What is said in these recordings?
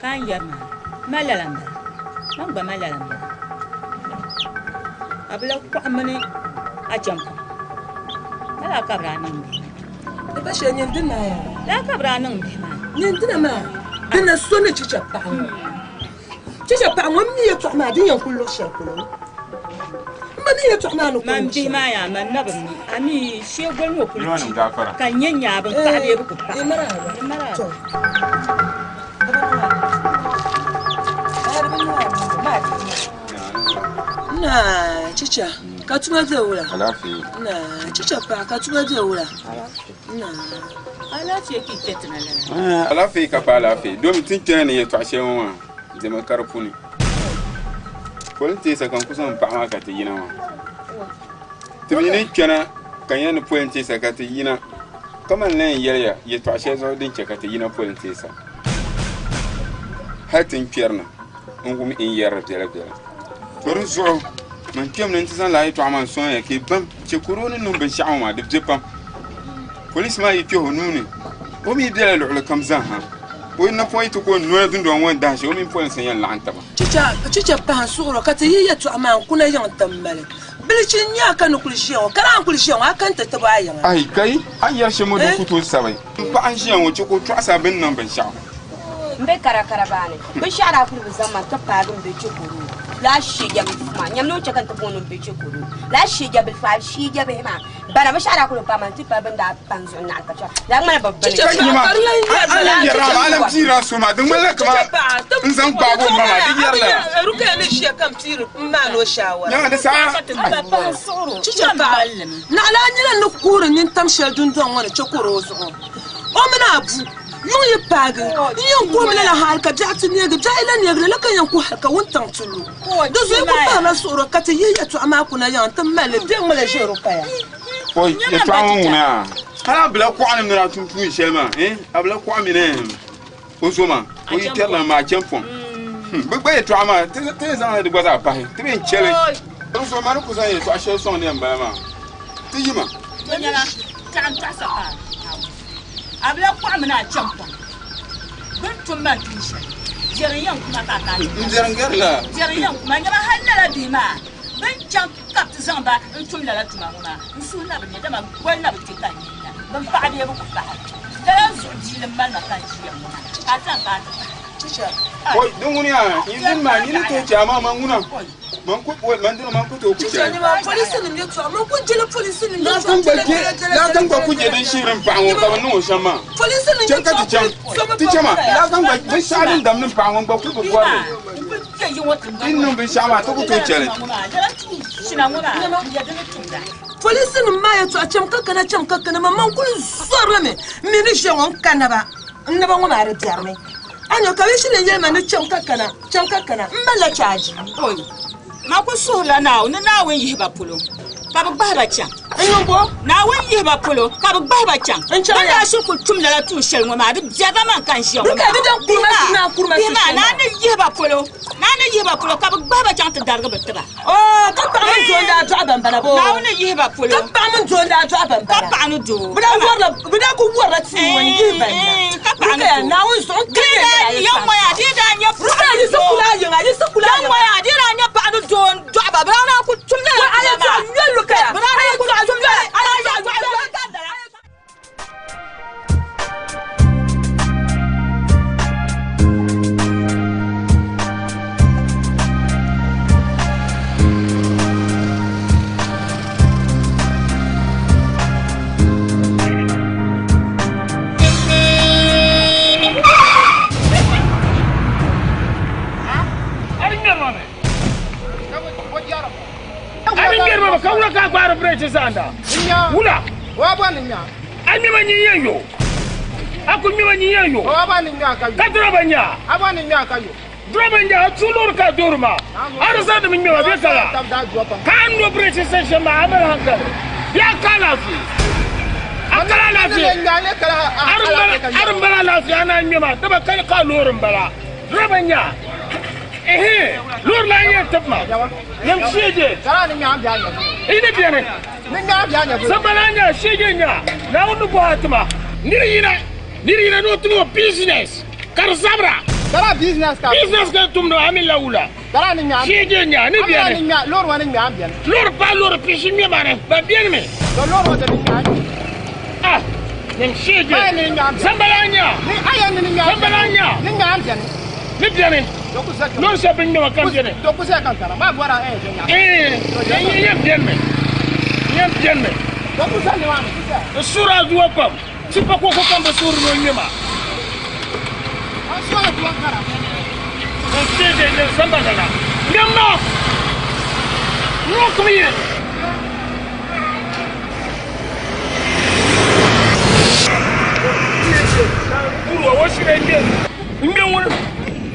Ka n yɛri maa, ma lala m-bala, man gba ma lala m-bala. A bi lahi kɔhi mini a chɛmpuŋ. Lala ka bɛ daa niŋ bihi maa. Di pa shɛli nyin dina yaa. Lala ka bɛ daa niŋ bihi maa. Nyin dina maa, di na so ni chicha paɣa ŋɔ. Chicha paɣa ŋɔ mi yɛtɔɣa maa din yɛn kuli luɣ shɛli polo. M ba mi yɛtɔɣa maa ni kuli Man luɣ bihi shɛli. maa yaa, man na bi mi. A mi shee goli ŋɔ kuli Lɔɔnim kpi gaafara. ka n nyɛ nyaa bin paɣa bee bɛ ku paɣi. Di mali a Di mali a. To. Naa chicha ka tuma be wula? Alaafee. Naa chicha paɣa ka tuma be wula? Naa. Alaafee ka yi kpe ti na lala. Alaafee ka pa alaafee. Domi ti ni kpɛna ni yɛltɔɣa shɛli ŋɔ maa, diɛma ka di puuni. Polinteesa ka n ku zaŋ paɣa maa ka ti yina maa. Ti mi ni kpɛna ka nya ni polinteesa ka ti yina. Kaman lan yɛn yɛli ya yɛltɔɣa shɛli zuɣu din chɛ ka ti yina polinteesa. Hal ti ni kpɛrina n-wum n yɛri di biɛlabiɛla. To di zuɣu man kpɛm ni nti zaŋ lala yɛltɔɣa maa n-sɔŋ ya ka yi baŋ chɛ ka o ni niŋ binshɛɣu ŋɔ maa di be pam. Polisi maa yi kpɛh o nuu ni, o mi bela luɣili kam zaa ha. O napɔŋ yi ti ku o noya dundɔŋ ŋɔ n-dahi shee, o mini polinsi n-yɛn laɣim taba. Chicha pahi n-suɣir o ka ti yi yɛtɔɣa maa n-kuna yiŋ ti mali. Bilichi n-nyɛ a ka ni kuli ʒiya ŋɔ, ka naan kuli ʒiya ŋɔ, a ka nti tib a yiŋa. Ayi, kai, a ni yɛri shɛm ŋɔ din ku tooi sabi. M paɣa n-ʒiya ŋɔ, chɛ ka o tɔɣisi a bɛ ni niŋ binshɛɣu. M be karakara baani, binshɛɣu daa kuli bi zaŋ ma n-ti paagi m be chɛkɔro laa sheeja bilifu maa. Nyam ni o chɛ ka n ti booni m be chɛkɔro laa sheeja bilifu, a sheeja bihi maa bana binshɛɣu daa kuli bi paai ma n-ti paai bɛ ni daa pa n zuɣu naɣi ka shɛli daa ŋmanila bɛ bini. Ka nyima, a ni yɛri a maa, a lan piiri a so maa, di ŋmanila kaman n zaŋ gbaagi o ma maa, di yɛrila. Rukaya ni ʒiya ka m piiri m maani o shaawara. Nyaŋa di saha. Chicha paɣa, naɣila a nyɛla ni kuhiri nintam shɛli dundɔŋ ŋɔ ni chɛkɔro zuɣu. O mini a bu yuŋ yi paagi, n yɛn kuhimi lala hal ka biɛɣu ti neegi, biɛɣu yi lahi neegi lala ka n yɛn kuhi hal ka wuntaŋ ti lu. Di zuɣu yi kul pahirila suɣuro ka ti yihi yɛtɔɣa maa kuna yiŋa nti mali li bɛ ŋmala ʒe Rukaya. Oi, yɛtɔɣa ŋɔ ŋuni a? Hal a bila kuɣa ni mini a tum tuun shɛli maa, eh, a bila kuɣa mini o zo maa, o yi kpɛrila maa chɛmpɔŋ. Bɛ gba yɛtɔɣa maa, ti yɛn zaŋla di gba zaa pahi, ti bi yɛn chɛ li. Di zuɣu ma ni ku zaŋ yɛtɔɣa shɛli sɔŋ ni yɛn bala maa, ti yi ma. O nyɛla tɛɣu n-tɔɣisa paai a bila kɔɣa mini a chɛmpɔŋ. Bɛ ni tum ma tuun shɛli, biɛri n-yɛn ku ma ka a ka a ti N biɛri n-gari la. Biɛri n-yɛn ku ma. Nyama hal lala bihi maa, bɛ ni chaŋ ka bɛ ti zaŋ ba n-tum lala tuma ŋɔ maa, n suhu na bi ne, dama goli na bi kpe ka n nini nya. Bɛ ni paɣi bee bɛ ku paɣi. Lala zuɣu biili m-mali ma ka n ʒiya ŋɔ maa, ka a chaŋ ka a ti paɣi. Oi, din ŋuni yaa, nyin dini maa, nyin ni tooi chɛ a maa, man ŋuna, man ku, oi, man dini, man ku tooi ku chɛ li. Laatan gba ku je din shihiri m paɣa ŋɔ ka bɛ niŋ o shɛm maa. Chɛ ka ti chaŋ, ti chɛ ma, laatan gba, binshɛɣu din damdi m paɣa ŋɔ n gba kul bi bɔri li. Ti ni niŋ binshɛɣu maa, ti ku tooi chɛ li. Polinsinima maa yɛtɔɣa cham ka kana, cham ka kana, man kul zɔrimi m mi ni ʒiya ŋɔ n ka naba. N naba ŋɔ maa di biɛrimi. A nya ka binshɛli yɛn yɛli ma ni cham ka kana, cham ka kana, m malila chaaji. Oi, ma ku suhirila Naawuni ni Naawuni yihi ba polo ka bɛ gbahi ba chaŋ. N niŋ bo? Naawuni yihi ba polo ka bɛ gbahi ba chaŋ. N chaŋ Bɛ ya. daa shiri kul tum lala tuun shɛli ŋɔ maa, di biɛri ba man ka n ʒiya ŋɔ Di ka maa. di dan kurima su naa kurima Bihi su maa, shɛli naa maa. ni yihi ba polo, naa ni yihi ba polo ka bɛ gbahi ba chaŋ ti darigi bɛ tiba. Oo, ka paɣa mini doo n-daa dɔɣi bambala boo? Naawuni ni yihi ba polo. Ka paɣa mini doo n-daa dɔɣi bambala. Ka paɣa ni doo. Bɛ daa wɔrila, bɛ daa ku wɔrila tia ŋɔ n-yihi ban na. Ka paɣa ni Rukaya, doo. Naawuni zuɣu n-ka Di yɛn daa yɛli a yɛn yɛltɔɣa. ŋɔya, di daa nyɛ paɣa Rukaya, ni yiɣisi doo. kuli a yiŋa, yiɣisi kuli a Yɛn yiŋa. ŋɔya, di daa nyɛ paɣa ni doo n-dɔɣi ba, bɛ daa naan ku tum lala Wa a tuma yɛltɔɣa maa. nyoli Rukaya. Bɛ daa A naan ku yɛltɔɣa tum lala, nyoli, a a yɛltɔɣa yɛltɔɣa nyoli. nyoli. Dama ka wula ka a gbaari bireechi zaanda? Wula? A ŋmɛma nyin yɛn yo. A ku ŋmɛma nyin yɛn yo. Ka dirɛba nya. Dirɛba nya a tuui loori ka a doori maa. A di zaŋdimi ŋmɛma bɛ kala. Ka a ni no bireechi saha shɛm maa a mali hankali bee a ka alaafee? A kala alaafee? A di mali alaafee a naan ŋmɛma dama ka ka loori m-bala. Dirɛba nya. Ehe, loori lan yɛn tibi ma. Nyam sheeje. Yi ni beni. Sambala nya, sheeje nya. Naawuni ni bɔhi a tima. Nir yina, nir yina ni o tum o business ka di zabira. Business ka tumdi a mi la wula. Sheeje nya, ni beni. Loori paai loori pishi ŋmɛ ma ni, ban beni mi. Ah, nyam sheeje. Sambala nya, sambala nya. Ni beni. Loori shɛli bini ŋmɛma kam beni. Ee, n yɛn beni mi. N yɛn beni mi. N suhiri aduwa pam. Tipa koko kam bi suhiri ni o ŋmɛma. N sheege n samba lala. Ŋmɛma! Noo kum yi. Duru o shiri ŋmɛ. N-ŋme ŋuni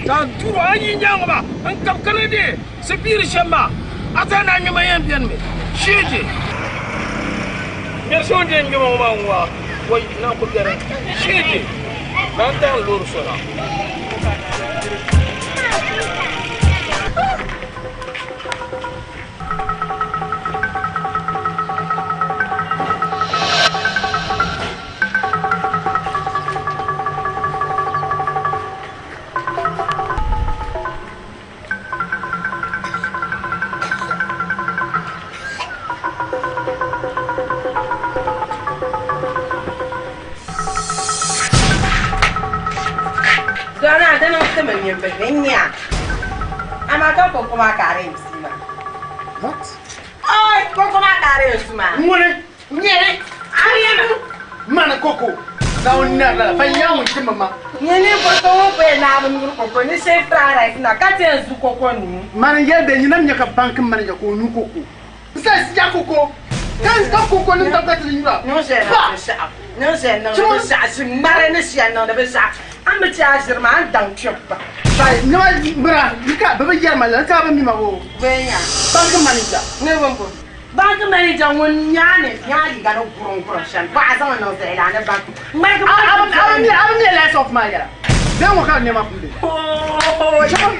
ka a duru a yi nyaaŋa maa n-kabi ka ni deei sipiiri shɛm maa, a zaa naan ŋme ma yɛn benimi. Sheeje! Ŋmɛri so ŋun yɛn ŋme ma ŋɔ maa ŋ-ŋɔ a, wai, naan ku beni. Sheeje! Naan tahi n loori so na. Dɔna di niŋ ti mi nyimbihi n-nya, amaa ka koko maa ka a di yɛn pii maa. What? Oi, koko maa ka a di yɛn su maa. Ŋuni? Nyɛli, a ni Mani koko na o nɛri lala pa nya ŋun chimmi ma. Nyini koko ŋɔ pɔi naa bi nyuri koko ni shee fried rice na ka ti yɛn zu koko nyu. Mani yɛli bɛ nyina nya ka banki manager ka o nyu koko. N sayi si ya koko ka n ka koko nim tam ka ti di nyura. Niŋ shɛli niŋ binshɛɣu niŋ shɛli niŋdi binshɛɣu ʒi ŋmari ni shɛli niŋdi binshɛɣu a ni bi chɛ a ʒiri maa a ni daŋ kpɛbu pam. Sayi nima mira ka bɛ bi yɛri ma lala n tiɛha bi mi ma o. Bee nya. Banki manager. Ni bini bo. Banki manager ŋun nyaani nyaa liiga ni gurim gurim shɛm paɣa zaŋ niŋ zaɣi laa ni banki ŋmaligi banki A bi mi lights off maa yɛla bee ŋɔ ka nɛma kumdi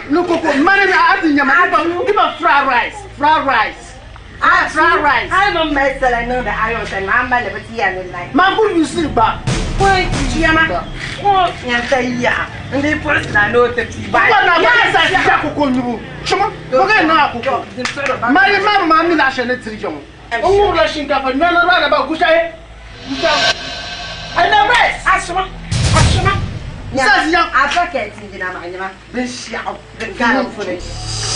ni koko mani a ti nyama di ba fried rice fried rice fried rice a bi mali sala niŋdi iron sani maa a mali bi ti ya ni light maa ku yusi gba ko chiama ko yan ta yaɣa n di puɣisira ni o ti pii baɣa na ba sa ya koko nyubu Chuma, bɔkɛ n niŋ a koko. Mali ma ma mi laɣ shɛli ni diri ya ŋɔ. N ŋubirila shinkaafa nɔli raana ba gushahi gushahi and the rest. Ashima, ashima. N sa ziya. A bucket n yina maa nyɛma binshɛɣu din gari n puni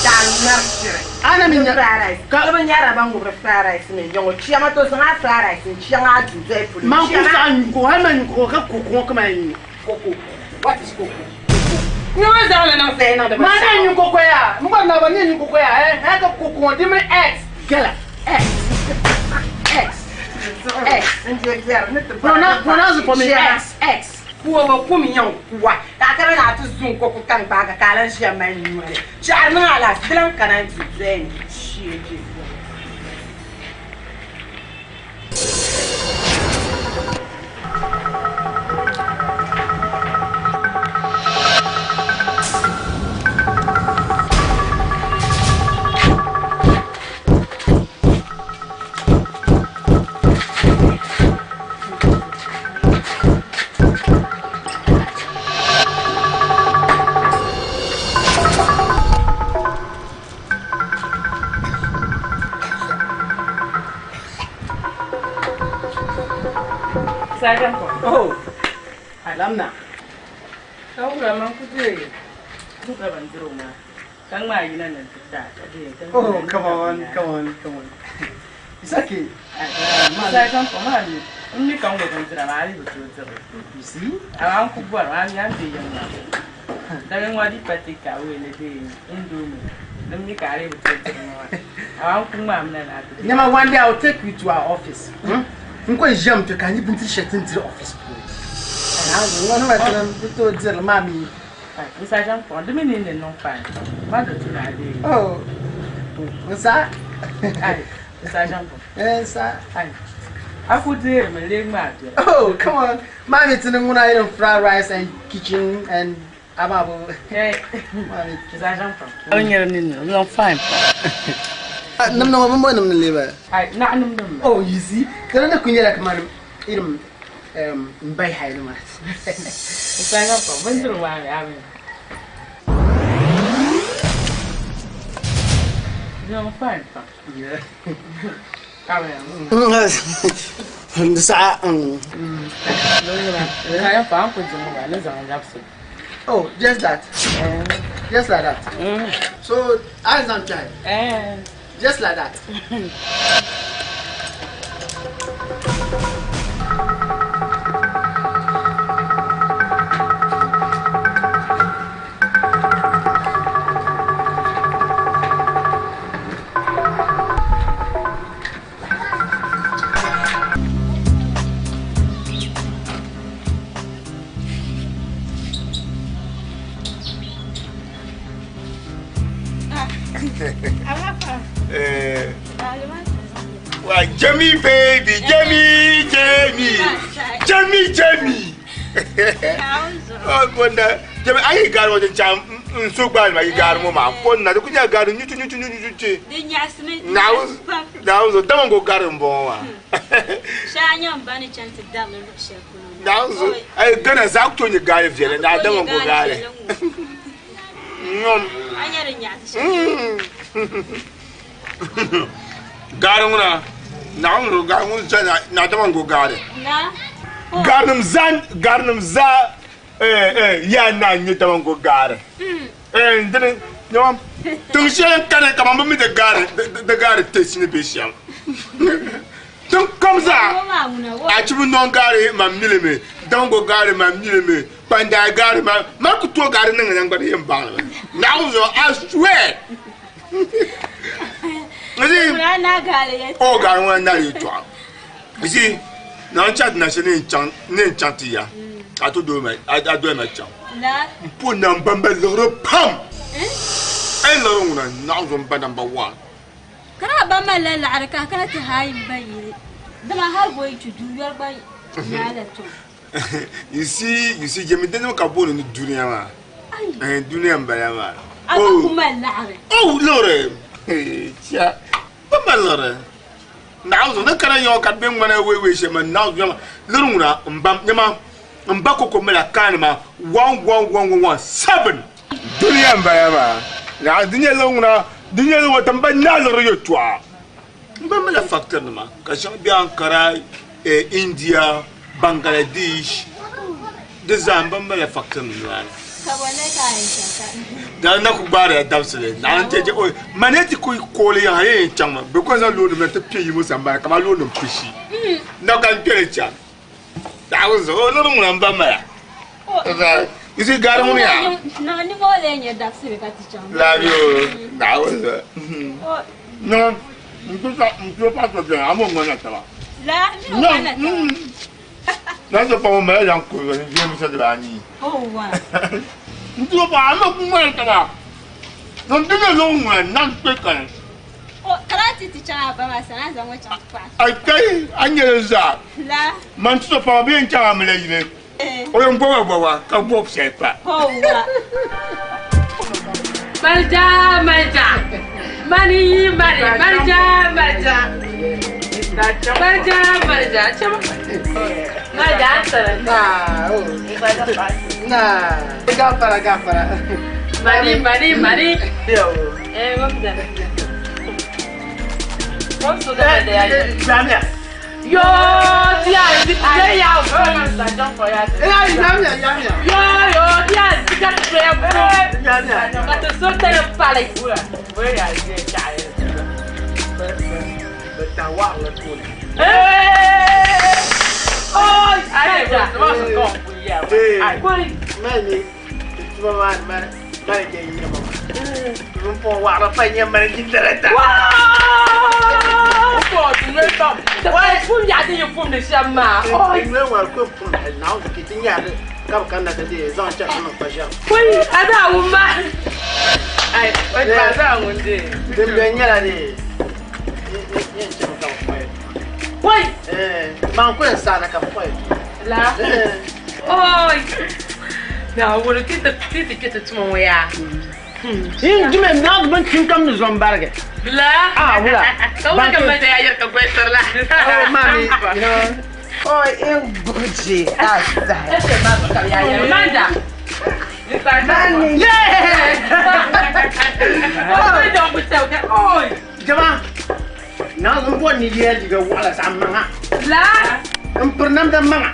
ka a ŋmari shiri. A na mi nya. Fried rice. Ka bi nyarila ban ŋubiri fried rice mi n yaŋɔ chiama to zaŋ a fried rice n chaŋ a duu dɔyi puli. Man ku saɣi nyu koko hali man nyu koko ka koko ŋɔ kaman nyu koko. What is koko? Ni o zaŋ li niŋ zaya niŋdi Ma na nyu koko ya. M gba na ba ni nyu koko ya eh. Eh ka koko ŋɔ di mini X gala X X X. Pronounce pronounce it for me X X. Kuwa ba kum yɛn kuwa ka a kana ni a ti zuŋ koko taŋkpaaga ka a lan ʒiya mali nyoli. Chɛɣiri niŋ alaafee di lan kana nti doya ni sheegi. Oh, alamna. Ka wula man ku deei duka bindirigu maa ka ŋmaai yina na nti ti a ka deei ka Oh, come on, come on, come on. It's okay. Sergeant maa mi n mi ka n ŋɔ bindira maa a yi bi tooi diri li. You see? Amaa n ku bɔrimi a mi a ni be yiŋ maa dali ŋɔ di pa take away ni deei indomie. Din mi ka a lee bi tooi tiri ma maa. Amaa n ku ŋmaami na ni a ti. Nyama, one day I will take you to our office. Hmm? N ko ʒiɛm kpe ka a nya bindiri shɛli ti ni diri office puuni. Ŋɔ ni ti tooi diri li maa mi. N sa ʒiɛm kpuɣi, di mi ni ni niŋ fine. Ma do ti ni a deei. Oh, n sa. Ai, n sa ʒiɛm kpuɣi. Eh, n sa. Ai, a ku deeri mi, lee ŋmaai doli. Oh, come on. Maa mi ti ni ŋuna irin fried rice and kitchen and ababu. Eh, n sa ʒiɛm kpuɣi. A bi nyari ninni, o niŋ fine pam. Nimdi ŋɔ, bimbo nimdi lee bala? Ai, naɣ nimdi m-bala. Oh, you see, ka di ni kuli nyɛla kamani irin m bayi hali maa. N sa ʒiɛm kpuɣi, bindirigu maa mi, a mi. Di niŋ fine pam. Di saha. Oh, just that. Just like that. So, a zaŋ kpɛhi. Just like that. Wa Jamie baby, Jamie, Jamie, Jamie, Jamie. Oh, wanda Jamie, ayi gari wajen can n so gbaali ma yi gari ŋɔ maa ko na di ku nyɛla gari nyutu nyutu nyutu ti Di nyaɣasimi Naawuni zuɣu dama n go gari n bɔŋɔ maa. Shee a nya m ba ni chani ti dari li luɣ shɛli polo la. Naawuni zuɣu ayi Ghana zaa ku tooi nyɛ gaali viɛlli naa dama n go gaali. Nyom. A nya di nyaɣasi shɛli. Gaari ŋuna Naawuni zuɣu gaari ŋun zaa naa dama n go gaali. Na. Garinim zaa garinim zaa yaa naa n-nyɛ dama n-go gaari. Dini nyama tiŋ shɛli n-kani kaman bɛ mi di gaari di gaari taste ni be shɛm. Tiŋ kam zaa achibu nɔŋ gaari man mi li mi, Daŋgo gaari man mi li mi, Kpandaai gaari man man ku tooi gaari niŋ n gba di yɛn baŋ li mi. Naawuni zuɣu I swear. O gaari ŋuna n-na yɛltɔɣa. You see, na n chaŋ ti na shɛli ni n chaŋ ti ya ka a ti doli ma a doli ma chaŋ. N po na n ba m ba liɣiri pam. A yi liɣiri ŋuna naɣ zo m ba number one. Ka a ba malila laɣiri ka a kana ti haai m ba yili dama hal bɔ yi ti du yɔri gba nyaala tom. You see, you see, jɛmi dindimi ka booni ni dunia maa. Eh, dunia m bala maa. A ba ku mali laɣiri. Oh, liɣiri. Chia, ba mali liɣiri. Naɣ zuɣu ni kana yaŋɔ ka di be ŋmana wei wei shɛm maa naɣ zuɣu liri ŋuna m ba nyama m ba koko mala kaanima 11117 duniya m bala maa naɣ di nyɛla ŋuna di nyɛla ŋɔ ti m ba naɣ liɣiri yɛltɔɣa m ba mala factory nima ka shɛŋa be Ankara India Bangladesh di zaa m ba mala factory nim nimaani. Daa na ku gbaariya dabisili naɣ n chɛ o mani ti ku kooli yaha yɛn yɛn chaŋmi bɛ ko zaŋ loori nim na ti kpɛ yimo sambani kamani loori nim pishi na ka n kpɛli chaŋ Naawuni zuɣu o liri ŋuna m ba maya you see gari ŋuni ya laabi o Naawuni zuɣu no n ti sa n ti pa so biɛni a mo ŋmana taba no na so pa ŋun mala zaŋ kuri ni jirambiisa dibaanii n ti pa a mo ŋmana taba n ti nyɛ luɣ ŋuna naŋ kpe kani Ai kai a nyɛli zaa man ti so paɣa bee n chaŋ a mila yili o yɛn bɔba bɔba ka bɔb shɛli pa. Malija malija mani mani malija malija malija malija chama malija ansara na na gafara gafara mani mani mani eh mamda Jamia. Yo, tia, tia ya. Jamia, jamia. Yo, yo, tia, tia, tia. Jamia. Ka ti so tali pali. Mani, tuma maa, mani, mani jɛ yirima maa. Pumpɔŋɔ waɣiri pa nyɛ managing director. Pum yaɣa ti yi pumdi shɛm maa. N noli ŋɔ ku pum hali Naawuni ka ti nyari ka bi kanna ti deei zaŋ chɛri ti niŋ kpa ʒiɛm. Pui a daa wum ma. Ai, pa zaa ŋun deei. Din beni nyɛla dee yɛn chɛmi ka bi kpuɣi. Pui. Man ku yɛn saana ka bi kpuɣi. La. Oi. Naawuni ti ti kpɛ ti tuma ŋɔ yaa. Yin dume naag bin tin kam ni zom barigi. La. Ah, wula. Ka wula ka mali ya yɛri ka gɔlisiri la. Oh, mami, you know. Oh, in guji. Ah, zai. Manda. Mani. Yeah. Oh, Jama. Naag n bɔri ni yɛ liiga waɣila zaɣ maŋa. La. N piri namda maŋa.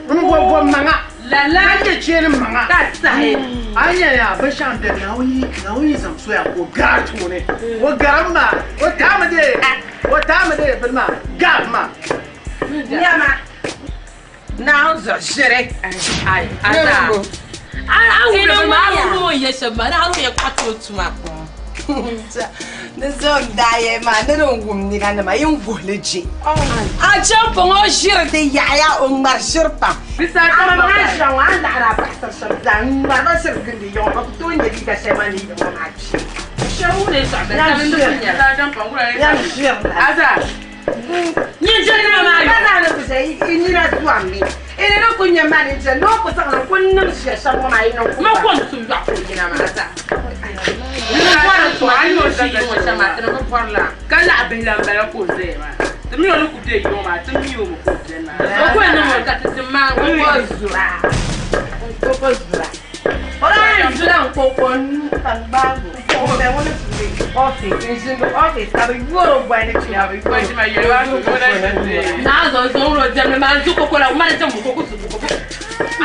N bɔbi bɔbi maŋa. La la. Ka nyɛ cheeni maŋa. Ka sahi. A ni yɛn yaa binshɛɣu n beni Naawuni Naawuni zaŋ soya ka o gari tooni. O garim maa o taami dee o taami dee bini maa gaap maa. Nyama. Naawuni zuɣu ʒiri. Ai, aza. A a wuli bini maa a wuli o yɛ shɛm maa na a ni o yɛ kpaɣi ti o tuma. Ni zo n daa yɛ maa ni din wum nina nima yin guhili je. A chɛmpɔŋ o ʒiri di yaɣaya o ŋmari ʒiri pam. Amaa maa ʒiya ŋɔ a ni laɣiri a paɣasari shɛba zaa n ŋmari ba ʒiri gindi yiŋɔ ba ku tooi nya liiga shɛli maa ni yi ŋɔ maa kpi. Yɛn ʒiri la. Nina zɔmmi ini ni ku nyɛ manager ni o ku zaŋ li ku niŋ ʒiya shɛm ŋɔ maa yi niŋ ku Ma kom tum yɔɣu ka o yina maa zaa. Ni bɔri tuma a ni o ʒi yiŋɔ shɛm maa ti ni bi bɔri la. Ka laɣa bihi lan bala ka o zaya maa. Ti mi o ni ku be yiŋɔ maa ti mi o mi ka o beni maa. O ku yɛn niŋ o ka ti ti maagi o. N ko zura. N ko ko zura. O daa yɛn zula n ko ko n ka n gbaagi o. O bɛ ŋuni tuuli office n ʒindi office ka bi yoori o goli ni chɛ ka bi yoori o. Naa zaŋ zaŋ o diɛmdi maa n zu koko la mali diɛmbu koko zu koko.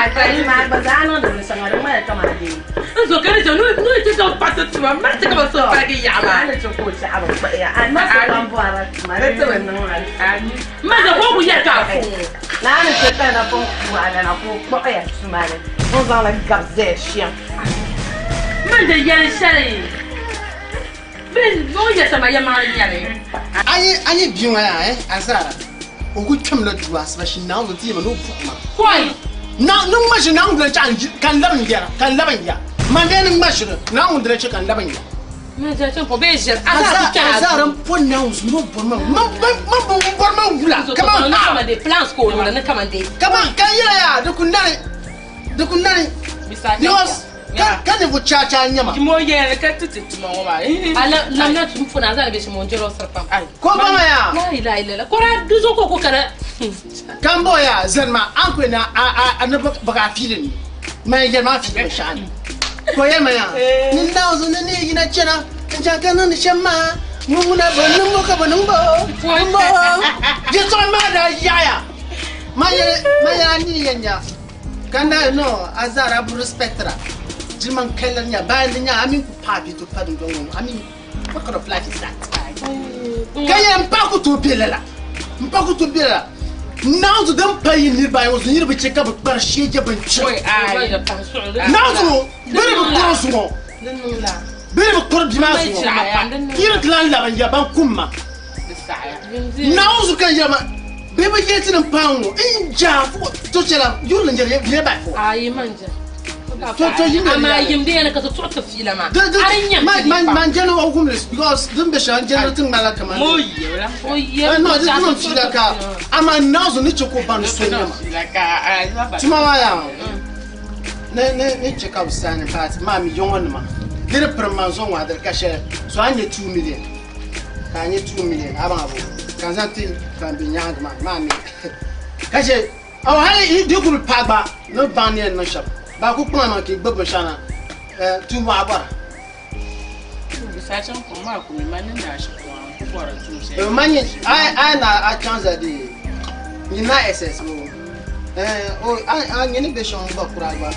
Ayi maa gba zaa niŋdi binshɛŋa di ŋmanila kamani dee. N zo ka di chɛ ni ti zaŋ kpaɣisi tuma mali ti ka bi so paligi yaɣa maa. A ni chɛ ka o chaɣi bi kpuɣi ya. A ni so kam bɔrila tuma di ti bi niŋ a. Ma za ka o ku yɛli ka a ku. Naa ni chɛ ka na pun ku a lana ka o kpuɣi ya tuma ni o ni zaŋli gabi zaya shɛm. Man di yɛli shɛli bɛ o ni yɛli shɛm maa yɛlimaŋli n-nyɛ li. A yi bia ŋɔ yaa, Azara, o ku kpɛmla duu asiba shee Naawuni ti yɛma ni o buɣi ma. Kɔi! Na ni ŋma ʒiri Naawuni dina chɛ ka n labi n yɛra, ka n labi n ya. Man dee ni ŋma ʒiri Naawuni dina chɛ ka n labi n ya. Azara n po Naawuni zuɣu ni o bɔri ma man n bɔri ma wula kaman ha kaman ka n yɛla yaa di ku nani di ku nani because ka ninvuɣ chaachaa n-nyɛ ma. Ko ba ma yaa ka n bɔ yaa zani ma a ni ku yɛn a ni bi ka a fiili ni man yɛli ma a fiili binshɛɣu ni. Ka o yɛli ma yaa, Ni Naawuni zuɣu ni ni yi yina chana n-chaŋ ka niŋdi shɛm maa, ŋun ŋuna bi niŋ bo ka bi niŋ bo, niŋ bo. Yɛtɔɣa maa daa yaɣiya. Man yɛli, man yɛli a nini yɛn nya ka n daa yɛli, No, a zaa daa bi respectira jilima n kalinli nya bayan di nya a mini ku paai bɛ ti pa dundɔŋ ŋɔ ni, I mean, what kind of life is that? Ka yɛli, M paɣa ku tooi be lala, m paɣa ku tooi be lala. Naawuni zuɣu din pa yi niriba ayi ŋɔ zuɣu niriba bi chɛ ka bɛ kpari sheeja binchɛri. Naawuni zuɣu bɛ di bi kpari zuŋɔ, bɛ di bi kpari bia maa zuŋɔ, yi di ti lan labi n ya ban kum ma. Naawuni zuɣu ka n yɛli ma, bɛ bi yɛli ti ni m paai ŋɔ, n jaa to chɛla yurili n jɛri yɛ bahi fo. To to yim Amaa yim di yɛli ka ti tuɣi ti fiila maa. A di nyam ti Man man jɛni o wumli because din bɛ shɛli n jɛni ti ŋmanila kaman. Mo yɛla. O yɛ No di niŋ fiila ka amaa Naawuni ni chɛ ka o ba ni so nyɛma. Tuma maa yaa ni ni ni chɛ ka bi saani but maa mi yɔŋɔ nima di di pirim man zo ŋɔ a diri ka shɛli so a nyɛ 2 million ka a nyɛ 2 million a baŋ a bo ka n zaŋ ti ban be nyaangi maa maa mi ka chɛ Aw hali yi di ku bi paai gba ni baŋ ni yɛn niŋ shɛm ba ku kpaŋ maŋ ka yi gbubi binshɛɣu na tuun mɔɣu bɔra. Ma nyɛ a na a chaŋ za di nyini na SS o o a nyɛ ni bɛ shɛŋa gba kura gba.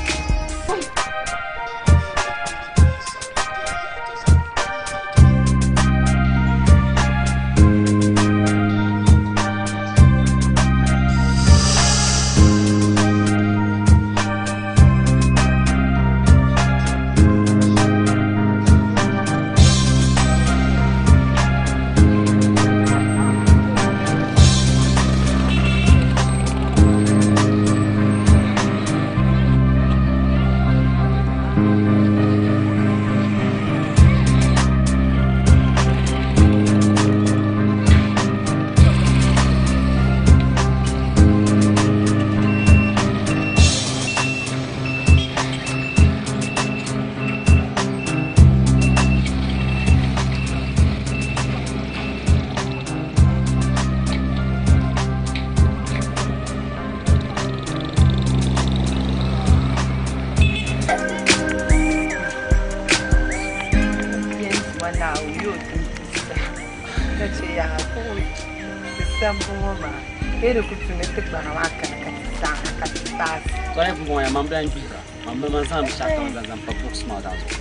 Lambu ŋɔ maa, bee di ku tu ni ti gbana maa kani ka ti zaŋ ha ka ti paasi. Tɔhi pumpɔŋɔ yaa man bilan gbihira, man bi man zaŋ binshɛɣu kam zaŋ zaŋ pa books maa daa zuɣu.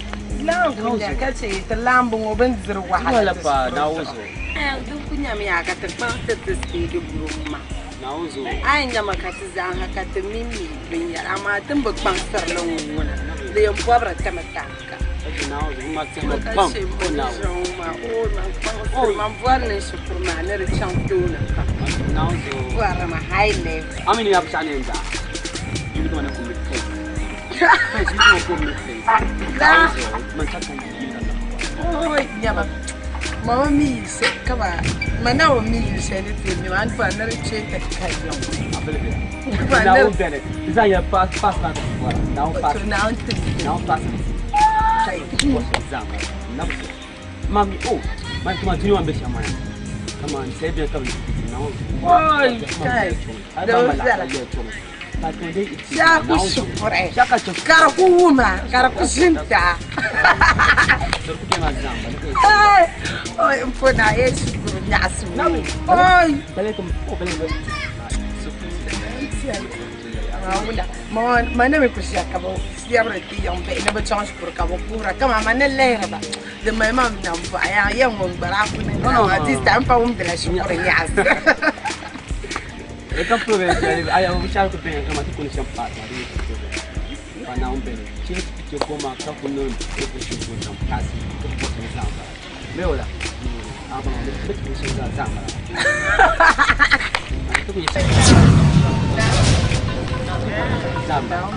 Laɣingu nya ka chɛ ti laɣimbu ŋɔ bɛ ni diri wahala Wahala ti pa shikuru Naawuni zuɣu. zuɣu. Ɛɛn, din ku nyami yaa ka ti kpaŋ ti ti speedi guro ŋɔ maa. Naawuni zuɣu. A yi nyama ka ti zaŋ ha ka ti mimi binyɛra amaa ti ni bi kpaŋsiri li ŋɔ ŋuna di yɛn bɔbiri ti mi taaka. Ka chɛ Naawuni zuɣu, ma tɛhi ma Ka pam chɛ o Naawuni. ʒiɛŋ maa, o man kpaŋsiri, man bɔri ni shikuru maa ni di chaŋ tooni pam. Naawuni zuɣu. Bɔri ma high level. A mi ni yaa binshɛɣu ni yɛn daa, yi mi kama ni kum ni kai. Kai yi kama kum ni kai. Naawuni zuɣu, man chɛ ka yi ka na. Oi, nyama. Mama mi yuli shɛli kama ma na bi mi yuli shɛli ni ti yɛn mi maa, n bɔri ni di kpe ti ka yiŋ. Abili bɛ. Bɔri ni Naawuni bɛni. Di zaa nyɛla pass pass maa ka ti bɔra. Naawuni pass. To Naawuni ti Naawuni pass. Chai, bɔri shɛli zaa maa. Nabi zuɣu. Ma mi o, ma kama dunia maa ni be shɛm maa ya. Kama sali bɛni ka bi yi Naawuni zuɣu. Oi, kai. Hali ba ma laɣa yɛli tɔmi. Shaaku shukuri ka di ku wuma ka di ku ʒinta oi n po na ye shukuru nyaɣasi oi ma na mi ku ʒiya ka bi fiɛbiri ti yiŋ bihi ni bi chaŋ shikuru ka bi kuhira kamani ma ni lihiri ba di mali ma nambɔɣu yaa yɛn ŋun gbara a ku ni maa this time pa wumdila shikuru nyaɣasi. Ka polo bɛ jɛli aya o shɛli ku bɛni kama ti kuni shɛm paati maa di pa naawuni bɛni chɛ chɛ goma ka ku niŋ everything ku zaŋ paasi ka ku bɔsi zaŋ bala mɛ wala a ba ma bɛ ti shɛm zaa zaŋ bala ti ku yɛ zaŋ bala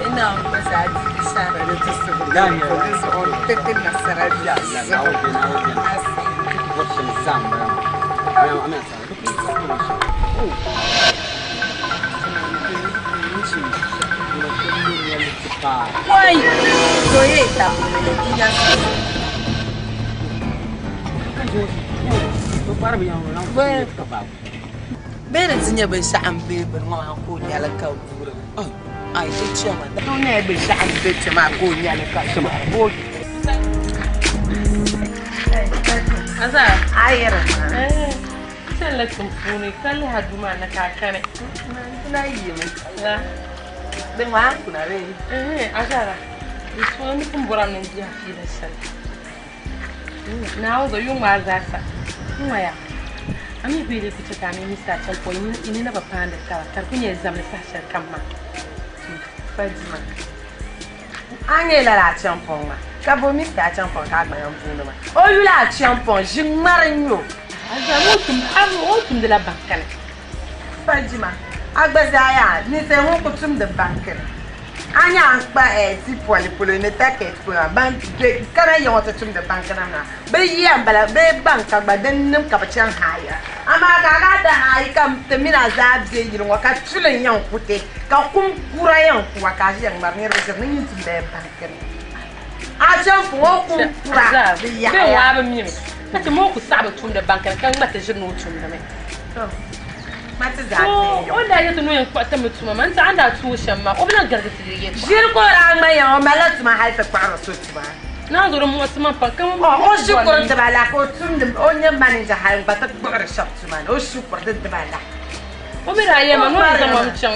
Ina masa di sara da ti suhu di zuɣu ti ti nasara ya ya naawuni bɛni naawuni bɛni ti ku bɔsi shɛm zaŋ bala maa amina sa ti ku Wai! Soyayya ta ina Bee di ti nyɛ binshɛɣu m-be bini ŋɔ maa ka o nyɛli ka guuri ai di chɛmi di nyɛla binshɛɣu m-be kpɛ maa ka o nyɛli ka guuri Ayiri Chanila tiŋ puuni ka lihi a duu maa ni ka a kani. Na yimi. La. Di ŋmaa kuna bee? Ɛhɛn, Azara, di suuni ni pun bɔrimi ni n dihi a fiila shɛli. Naawuni zuɣu yuŋ maa zaasa n ŋmaya. A mi bee di ku chɛ ka a mini Mr. Acheampong yi ni na bi paandi taba ka di ku nyɛla zamdi saha shɛli kam maa. Fadima, A nyɛ lala Acheampong maa ka bo Mister Acheampong ka a gba yɛn booni ma. O yuli Acheampong, ʒi ŋmari n-nyɛ o. Azara, o tumdila banki ni. Fadima, A gba zaa yaa, ninsal ŋun ku tumdi banki ni. A nya a ni kpa ti poli polo ni target polo maa, ban be kana ya ŋɔ ti tumdi banki nim maa, bɛ yiya m-bala bee banka gba din nim ka bɛ chaŋ haaya. Amaa ka a daa ti haayi ka ti mini a zaa be yili ŋɔ ka tuli n-yɛn ku ti, ka kum kura yɛn ku a ka a ʒiya ŋmari niriba ʒiri ni nyin tumdila banki ni. A chaŋ ŋɔ kum kura di yaɣiya. Bɛ waa bi mimi ka ti moo ku saɣi bi tumdi banki ni ka ŋma ti ʒiri ni o tumdimi. O ni daa yɛli ti ni o yɛn kpuɣi ti mi tuma maa, n tiɛha a ni daa tuui shɛm maa, o bi lahi garigi ti di yɛltɔɣa. Ʒiri ka o daa ŋma ya, o malila tuma hali ti kpuɣiri so tuma. Naanzu di muɣisi ma pam ka O o shikuru diba la ka o tumdi, o nyɛ manija hali n-gba ti kpuɣiri shɛba tuma ni, o shikuru di diba la. O mi daa yɛli ma ni o ni zaŋ ma chaŋ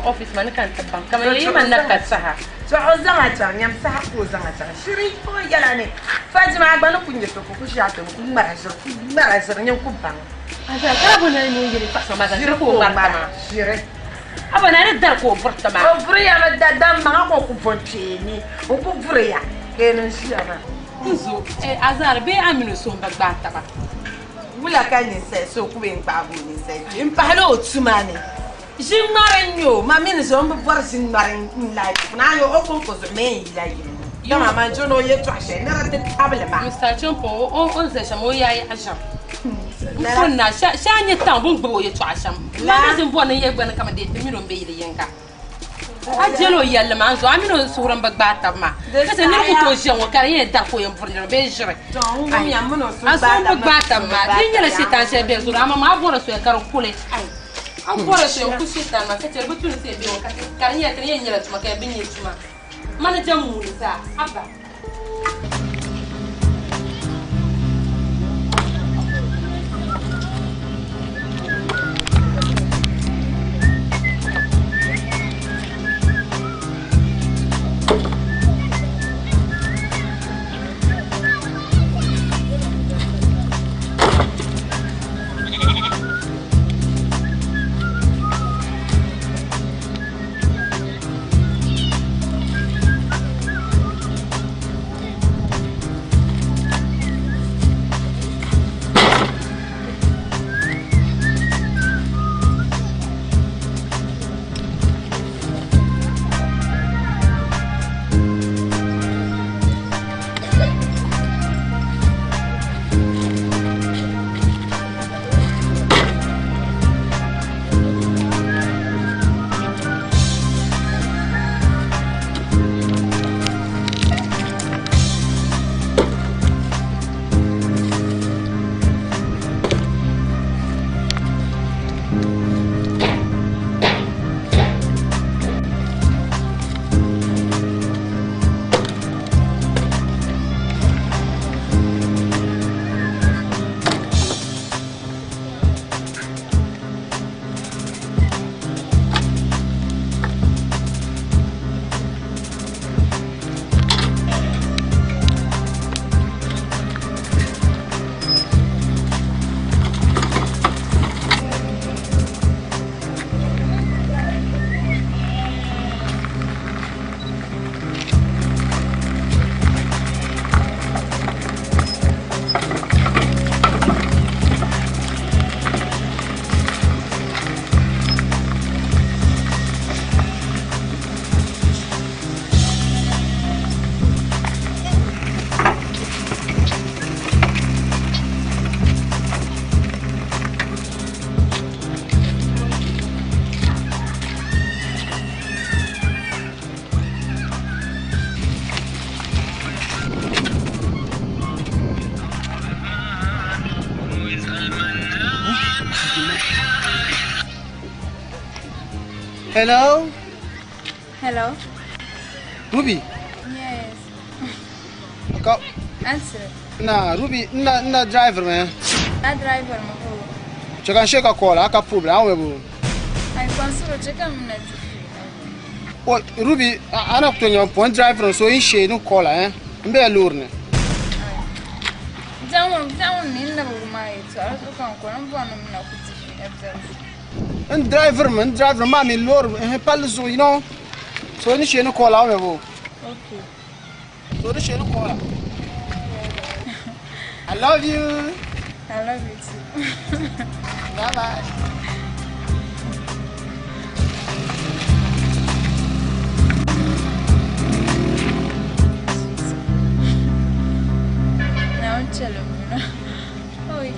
office maa ni ka n ti baŋ, kaman yɛli ma ni na ka saha. To o zaŋ a chaŋ, nyam saha ka o zaŋ a chaŋ. Shiri o yɛla ni Fadima a gba ni ku nyɛ so ka o ku ʒi a tooni ku ŋmara ʒiri, ku ŋmara ʒiri nyin ku baŋ. Azaa ka a bo nani ni o yɛli paɣa maa zaa shiri ka o ŋmari ti maa. Shiri. A bo nani dari ka o buri ti maa. O buri ya mi daadam maŋa ka o ku bo n-kpeeni n ku buri ya ka yi niŋ ʒiya maa. Nzo, Azaa bee a mini o suhu m-bi gbaai taba? Wula ka ninsal so ku bee n-gbaagi o ninsal kpee m-pahila o tuma ni? Ʒi ŋmari n-nyɛ o, ma mini zo m-bi bɔri ʒi ŋmari n life puuni. A yo o kɔŋko zuɣu ma yɛn yila yim ni. Dama man jo ni o yɛltɔɣa shɛli ni di ti tabili ma. Mister Acheampong, o ni zali shɛm o yaai yaɣa ʒiɛm. N pun na, shee a nya taŋ bɛ ni gbubi o yɛltɔɣa shɛm. Ma mi zin bɔri ni n yɛli gba ni kaman dee ti mini o m-be yili yiŋga. A jɛl o yɛlli maa n-zuɣu, a mini o suhuri m-bi gbaai taba maa. Ka chɛ nir ku tooi ʒiya ŋɔ ka di yɛn dari ka o yɛn buri niriba bee ʒiri. A suhu m-bi gbaai taba maa. Di yi nyɛla shiitan shɛli bɛ zuɣu, amaa maa a bɔri soya ka di kuli. A bɔri soya n-ku shiitan maa ka chɛ di bi tu ni ti yɛn be ŋɔ ka di nyɛla ti ni yɛn nyɛla tuma ka bi nya tuma. Mani jɛm muuni zaa, haba. Hello? Hello? Ruby? Yes. Ka Answer. na Ruby na na driver me. A driver mo ko. Che kan sheka call aka problem awe bu. Ai konsuro che kam na di. O Ruby ana to nyo pon driver so in she no call eh. Mbe lur ne. Zawon zawon ni na bu ma yi to ara so kan ko n bo no na ku ti fi ebza. N driver man driver ma mi lor eh pal zo you know. So ni she no call awe bu. Okay. So ni she no call. I love you. I love you too. Bye bye. Na un chelo muna. Oi.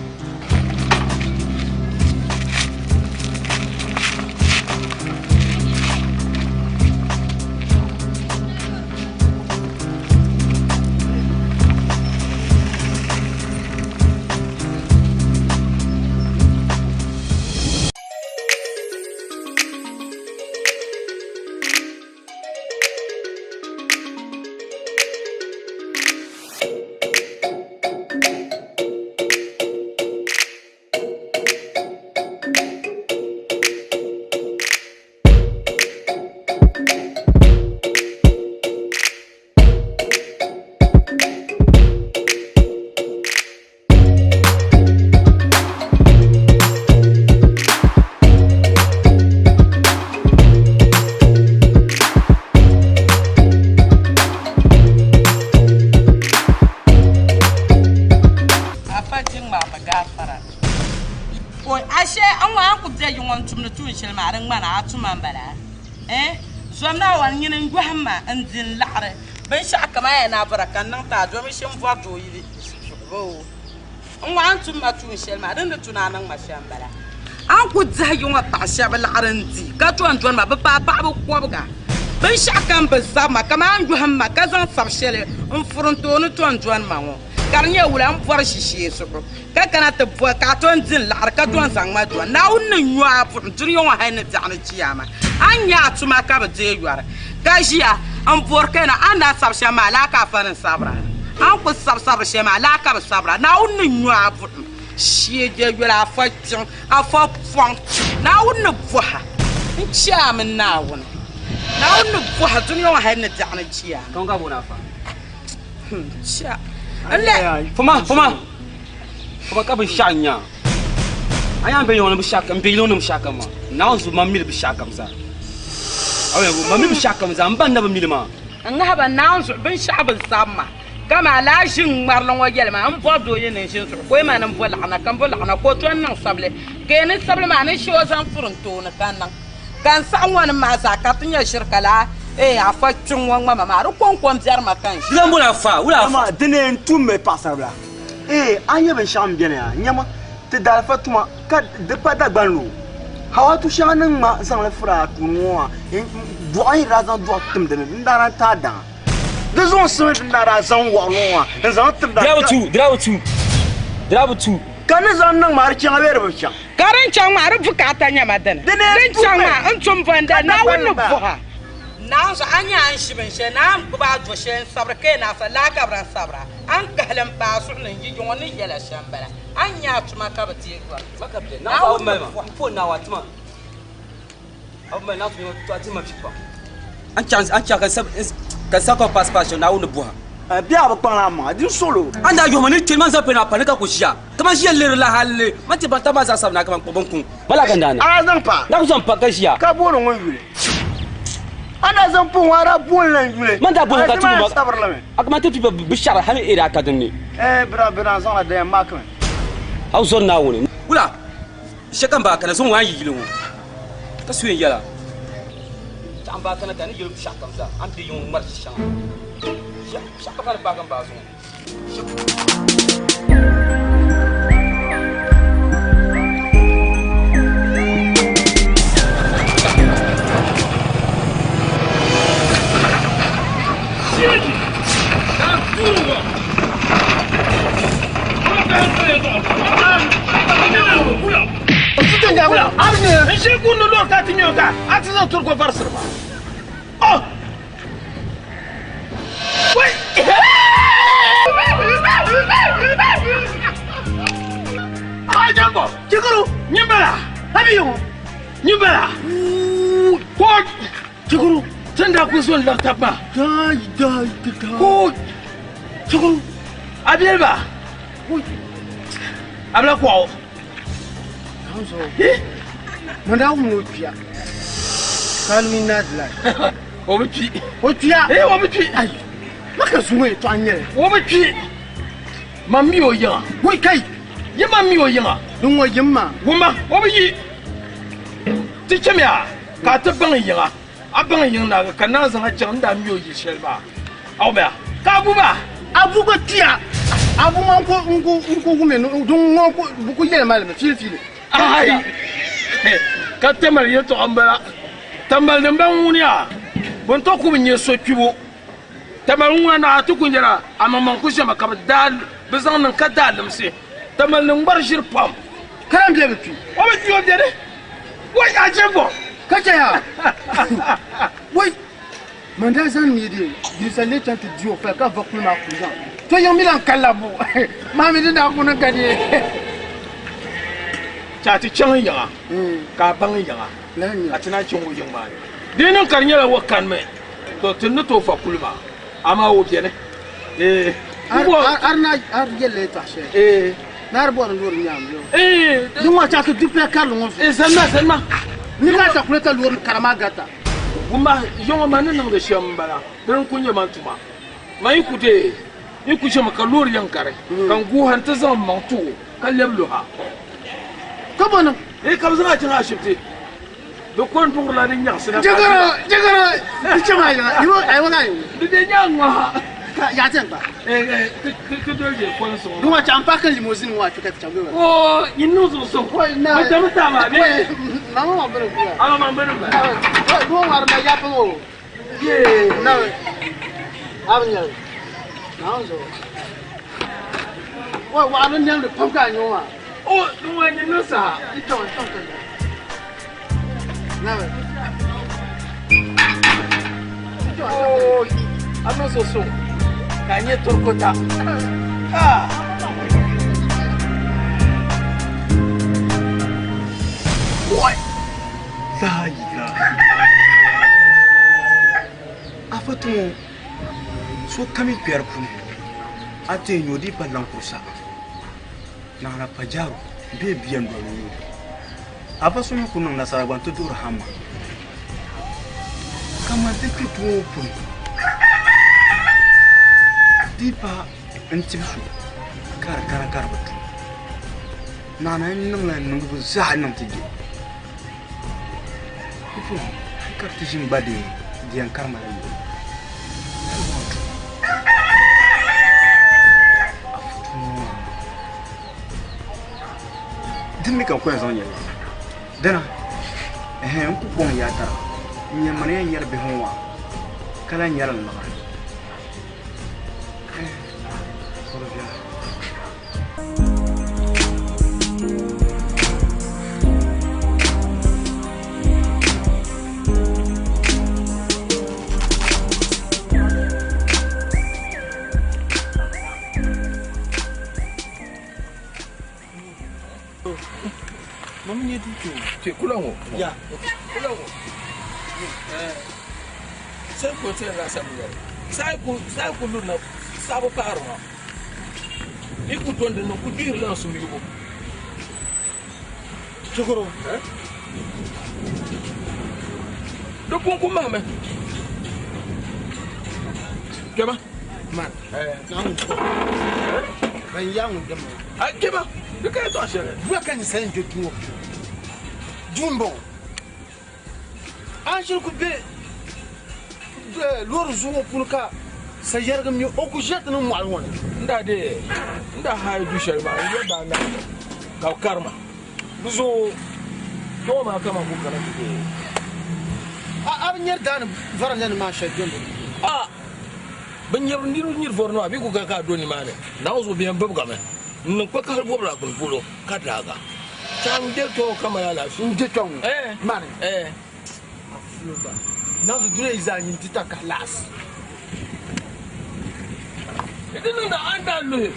Afa ti ŋmaa mi gaafara. O ashe n ŋɔ a ku bɛ yi ŋɔ n tumdi tuun shɛli maa di ŋmana a tuma n bala eh zom na wan nyini n yɔhim ma n di n laɣiri binshaɣu kam a yɛn a bɔra ka n niŋ ti a domi shim bɔri doo yili bo n ŋɔ a ni tum ma tuun shɛli maa din di tu ni a niŋ ma shɛm n bala a ni ku dihi yi ŋɔ paɣa shɛba laɣiri n di ka tom dɔni ma bi paai paɣaba kɔbiga binshaɣu kam bi zabi ma kamani a ni yɔhim ma ka zaŋ sabi shɛli n furi n tooni tom dɔni ma ŋɔ ka di nyɛ wula n bɔri ʒishee zuɣu ka kana ti bɔri ka a tom di n laɣiri ka tom zaŋ ma dɔni Naawuni ni nyo a buɣim dunia ŋɔ hali ni biɛɣu ni chiyaama a ni nya a tuma ka bi deei yɔri ka ʒiya n bɔri ka na a ni daa sabi shɛm maa laa ka a fa ni n sabira a ni ku sabi sabiri shɛli maa laa ka bi sabira Naawuni ni nyo a buɣim shee je yoli a fa kpiɔŋ a fa pɔŋ Naawuni ni bɔha n chɛ a mini Naawuni Naawuni ni bɔha dunia ŋɔ hali ni biɛɣu ni chiyaama. Ka ŋun ka booni afa? Chɛ n lɛ. Foma foma foma ka binshɛɣu n-nya a yaa n be yiŋ ni binshɛɣu kam n be yili ŋɔ ni binshɛɣu kam maa Naawuni zuɣu man mili binshɛɣu kam zaa a yɛn man mi binshɛɣu kam zaa n ba n na bi mili maa. N ŋahi ba Naawuni zuɣu binshɛɣu bi zabi ma kaman lala ʒi ŋ-ŋmarili ŋɔ yɛli ma n bɔri doo yi ni n-ʒini zuɣu ka o yi ma ni m bo laɣina ka m bo laɣina ka o to n-niŋ sabili ka yi ni sabili maa ni shee o zaŋ furi n tooni ka niŋ ka n saɣi ŋɔ nim maa zaa ka ti nya ʒiri ka laa ee afa kpiŋ ŋɔ ŋmama maa di kɔŋko m-biɛri ma ka n ʒi. Di lan boli afa, wula afa? Dama di ni n tummi paɣisaribila. Ee, a nya binshɛɣu m-beni a nyama ti daalifa tuma ka di pa Dagbanli o. Hawatu shɛŋa ni ŋma zaŋ li furi a tuuni ŋɔ maa, dɔɣu yi daa zaŋ dɔɣu tim di ni, din daa lahi ti a daŋa. Di zuɣusim din daa daa zaŋ wɔɣili ŋɔ maa n-zaŋ tim Di daa bi tuui, di daa bi tuui, di daa bi tuui. Ka ni zaŋ niŋ maa di chaŋ bee di bi chaŋ? Ka din chaŋ maa di bukaata nyɛma dini? Din chaŋ maa n tum bɔnda Naawuni ni buha. Naanzu a nya a ni ʒi binshɛli ni a ni gbubi a do shɛli n-sabiri ka yi naasa laa ka bɛ daa sabira, a ni kahili m-paai a zuɣu ni n-yi yiŋɔ ni yɛla shɛm m-bala. A ni nya a tuma ka bɛ deei yɔri. Naawuni ni buha. Ka sa ka pass pass Naawuni ni buha. Bɛ a bi kpaŋ a maŋa din soli o. A ni daa yɔhima ni kpɛri man zaŋ pini a pa ni ka ku ʒiya kaman ʒiya liri la hali man ti baŋ taba maa zaa sabi na kaman kpuɣi bin kuŋ ma la ka n daa niŋ. A daa zaŋ pa? N daa ku zaŋ pa ka ʒiya. Ka booni ŋun yuli? A daa zaŋ pa ŋɔ a daa booni la n yuli. Man daa booni ka tuhi ma. Sabiri li mi. A kaman ti pipa bi shɛri hali area ka din ni. Ɛɛ bɛ daa bɛ daa zaŋla daya mark mi. A bi zɔri Naawuni. Wula shɛ ka m baa kana zuŋɔ ŋɔ a ni yi yili ŋɔ ka so yɛn yɛla. Chaɣ m baa kana ka ni yɛli shɛɣu kam zaa a ni be yiŋ ŋɔ ŋmari shɛŋa. Shɛɣu ka ni paagi m baa zuŋɔ. Kula n ʒi gundi loori ka ti ŋme o ka a ti zaŋ tɔriko varisiri ma. Oh! Wai! A jambo! Chikuru! Nyimbala! Abi yuŋo! Nyimbala! Ko! Chikuru! Tin daa kuli zo n-lari taba maa. Dai dai dai. Ko! Chikuru! A biɛli ba? A bila kɔɣu. Man daa wum ni o kpiya ka lu inna lillahi. O bi kpi. O kpiya. Ee o bi kpi. Ayi. Ma ka zuŋɔ yɛltɔɣa n-nyɛ li. O bi kpi. Man mi o yiŋa. Wai kai. Yi man mi o yiŋa. Din ŋɔ yim maa. Wumma o bi yi. Ti chamiya ka a ti baŋ yiŋa. A baŋ yiŋ naagi ka naa zaŋ a chaŋ n daa mi o yili shɛli maa. A wumya ka Abu maa. Abu gba kpiya. Abu maa n ku n ku wumya ni din ŋɔ bɛ ku yɛli ma li mi fiili fiili. Aai! Ka Tamali yɛltɔɣa m-bala. Tamali din ba ŋuniya, bɛ ni tooi ku bi nya so kpibu. Tamali ŋuna naa ti ku nyɛla amaŋmaŋ ku ʒɛmi ka bɛ daa bi zaŋ niŋ ka daa limsi. Tamali ni ŋmari ʒiri pam. Ka lan be bi kpi. O bi kpi o beni. Wai a je bɔ! Ka chɛ ya! Wai! Man daa zaŋ mi di yinsa lee chaŋ ti di o pali ka va kuli maa kuli zaŋ to yiŋ mi lan ka labbu maa mi di daa ku niŋ ka di Chɛ a ti chaŋ yiŋa ka a baŋ yiŋa ka ti naan chaŋ o yiŋ maa ni. Di yi niŋ ka di nyɛla o kanimi, to ti ni tooi va kuli maa, amaa o beni. Eeh. Ar na ar yɛlli yɛltɔɣa shɛli. Eeh. Ni ar bɔri loori nyaam yo. Eeh. Di ŋɔ chɛ a ti di paya karili ŋɔ zuɣu. Eeh zanima zanima. Ni ka a calculator loori kara maa garita. Wumma, yiŋɔ man ni niŋdi shɛm m-bala, dini n-kul nyɛ man tuma. Man yi ku deei, yi ku chɛmi ka loori yɛn gari, ka n guui ha nti zaŋ m maŋ ti o, ka lɛbi luha. Ka bɔ niŋ? Ee, ka bɛ zaŋ a chaŋ ashibiti. Bɛ ko n-duɣirila di nyaɣisi na ka a Jɛgɔrɔ, jɛgɔrɔ, di chɛmi a yiŋa, yi a yiŋa ka yiŋa. Di be nyaaŋa ha. Ka yaɣa ti yɛn gbaai. Ee, ti doli je polinsi ŋɔ. Di ŋɔ chaŋ m-paaki limousine ŋɔ a kpe ka ti chaŋ bɛ wala. Oo, nyin niŋ zuɣusuŋ. Bɛ chami taai maa bee? Mama maa bini n-kuli ya. A ma bini m-bala. Di ŋɔ ŋmari ma yaɣa pam o. Yee. Nabi, a bi nyɛli. Naawuni zuɣu. Wai, waɣa ni nɛmdi pam ka a nya o maa. O, di ŋɔ nyin niŋ saha. Di chaŋ, chaŋ ka nya. Nabi. Oo, a niŋ zuɣusuŋ ka a nyɛ torokota. Ah. Wai! La ilaha Afa tumo sokam yi kpɛri puuni a ti yɛn nyo di pa laŋ kurisa naɣila pajaro bee bia n doli o afa so mi ku niŋ nasara gba n ti duhiri hamma kaman ti kpɛ tumo ŋɔ puuni di pa n tibi so ka di kana ka di bi tu naɣila n niŋla n niŋbu zaa niŋ ti je Bipuɣiŋ ka ti ʒini gba dee di yɛn karima la yoli. Din mi ka n ku yɛn zaŋ yɛli dina ɛhɛn n ku kɔŋ yaa tara n nyɛ mani yɛn nyɛri bihi ŋɔ maa ka lahi nyɛri n liɣiri. Di viɛla. Kula ŋɔ. Ya. Kula ŋɔ. Sai ko ti yɛn laasabu yɛli. Sai ku sai ku lurina sabu paari ŋɔ. Yi ku dɔn dinni ku gbihirila n suhuyubu. Chikuru. Di pun ku mahimi. Kpɛma. Man. Ban yaa ŋun dama. A kpɛma. Di ka yɛltɔɣa shɛli. Bua ka ninsal n-do duu ŋɔ puuni. Duu m-bɔŋɔ. A ni shiri ku be loori zuɣu ŋɔ puuni ka sayɛriga mi o ku ʒiya ti niŋ mɔɣili ŋɔ ni. N daa deei n daa haai du shɛli maa n-yɛli ba anahi ka bɛ kari ma. Di zuɣu kpɛŋɔ maa kaman ku kana ti deei. A bi nyari daani varanda maa shɛli doli li? A bi nyari niriba nyiri vɔri maa bee ku ka ka a do nimaani. Naawuni zuɣu bɛ yɛn bibigami n-niŋ kpakahili bɔbiri a gbuni polo ka daag a. Chaŋ n-de kpe ŋɔ ka mali alaafee. N-de kpe ŋɔ? Eh. Mani? Eh. Afulo gba. Nazu duna yi zaa nyin ti takahi laɣisi. Di niŋda a ni daa luhi. A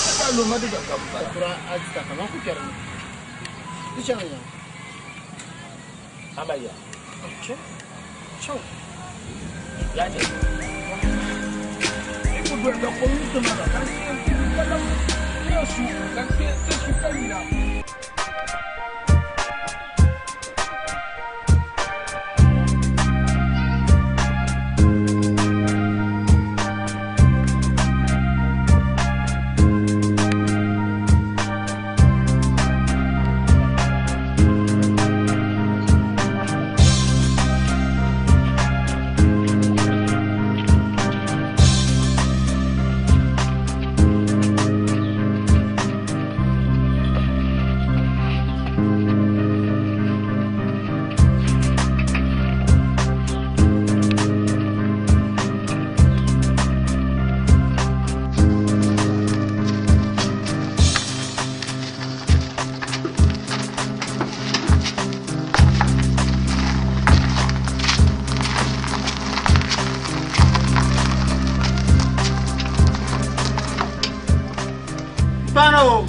ni daa luhi ma di gba ka m-bala. Kura a di takahi man ku kpɛri mi. Di chaŋ ya. Amaya. Chaŋ. Chaŋ. Ya che. I ku doli ka kom yi ti ma na ka n kpe n ka lam kpe su ka kpe ti su ka yina. Paana o.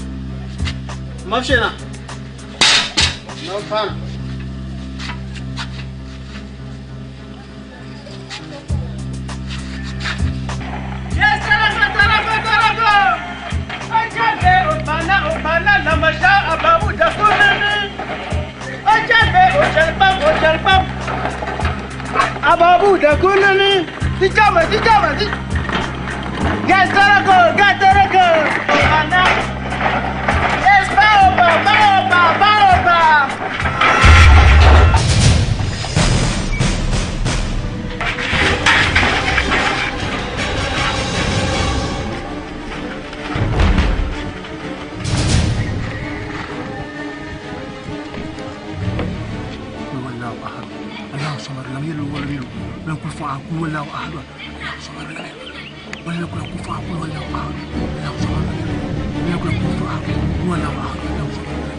Mabshena. No paana. Ababu da kulani, ti jama ti jama ti. Gastarako, gastarako. Ana. Yes, baoba, baoba, baoba. قل هو الله احد الله الصمد لم يلد ولم يولد ولم يكن كفوا احد قل هو الله احد الله الصمد لم يلد ولم يكن له كفوا احد قل هو الله احد الله الصمد لم يلد ولم يكن له كفوا احد قل هو الله احد الله الصمد قل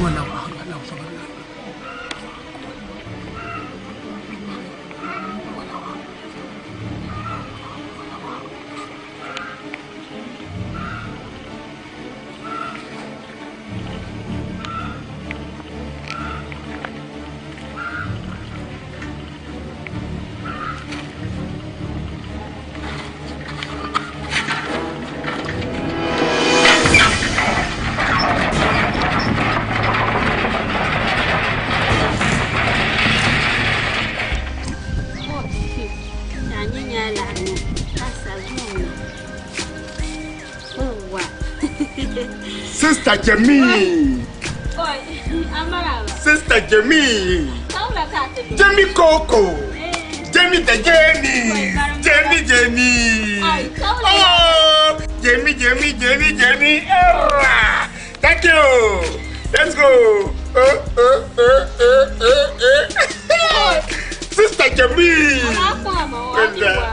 هو الله احد الله الصمد لم يلد Sister Jemmy. Sister Jemmy. Jemmy Coco. Jemmy the Jemmy. Jemmy Jemmy. Oh, Jemmy Jemmy Jemmy Jemmy. Era. Thank you. Let's go. Oh, oh, oh, oh, oh, oh. Sister Jemmy.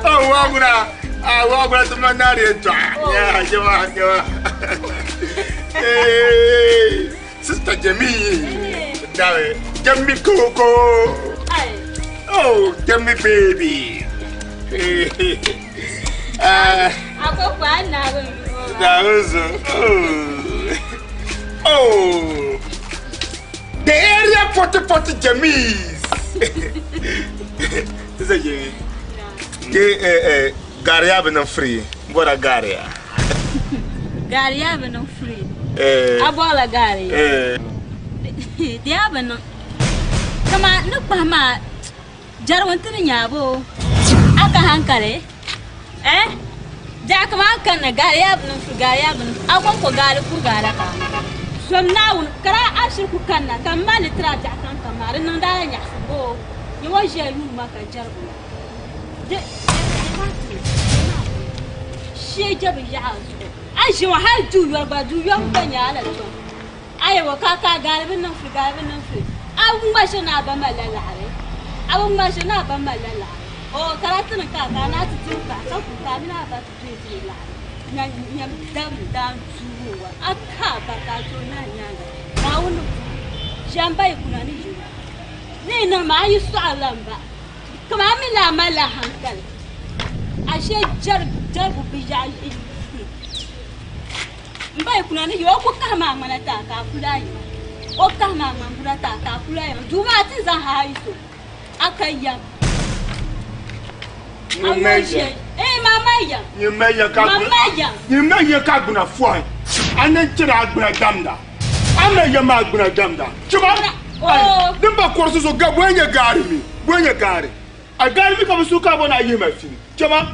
Oh, wagura. Ah, wagura tumanari etwa. Yeah, jema, jema. Hey, Sister Jemmy. Dawe. Jemmy Coco. Oh, Jemmy baby. Hey. Ah, that was oh. Oh. The area 40 40 Jemmys. Sister Jemmy. Ke eh eh Garia been free. Mbora Garia. Gaari yaa bi niŋ free. Eh. A bɔrila gaari. Eh. Di yaa bi niŋ. Kama ni kpahi maa jɛrigu ti ni nyaabo. A ka hankali. Eh? Jack maa kanna gaari yaa bi niŋ free gaari yaa bi niŋ. A kɔŋko gaari kuriga la ka. Zom Naawuni, ka daa a shiri ku kanna ka m ma ni tiri a biɛɣu kam kam maa, di niŋdi a la nyaɣisim boo? Nyam o ʒiya yuuni ma ka jɛrigu la. Di shee je bi yaɣi a zuɣu. A ʒi ŋɔ hal duu yɔri gba, duu yɔbu gba nyɛ a la tom. A yɛli o ka ka gaali bi niŋ fili, gaali bi niŋ fili. A bi ŋma ʒiri ni a ba malila laɣiri? A bi ŋma ʒiri ni a ba malila laɣiri? Oo, ka daa ti niŋ ka a ka a naa ti diri pahi ka ku ka a mini a ba ti dooi diri laɣiri. Nyam dabili daan tuui o wa. A ka a ba ka a tooi nahi nyaaŋa. Naawuni ni puhi ʒiɛm ba yi kuna ni yino. Ni yi niŋ maa a yi sɔɣirila m ba. Kaman a mi ni a malila hankali. Ashe jɛrigu bi yaɣi m ba yi kuna ni yino o ku kahim a ŋmana ti a ka a kuli a yiŋa. O kahim a ŋmangura ti a ka a kuli a yiŋa. Duu maa ti ni zaŋ hal a yi so a ka yɛm. Nyɛ ya ka gbuna fɔhi a ni chɛri a gbuna damda a mali ya maa gbuna damda chima din ba kɔrisi so ga bɔyi nyɛ gaari mi bɔyi nyɛ gaari a gaari mi ka bi su ka bɔ ni a yihi ma fini chima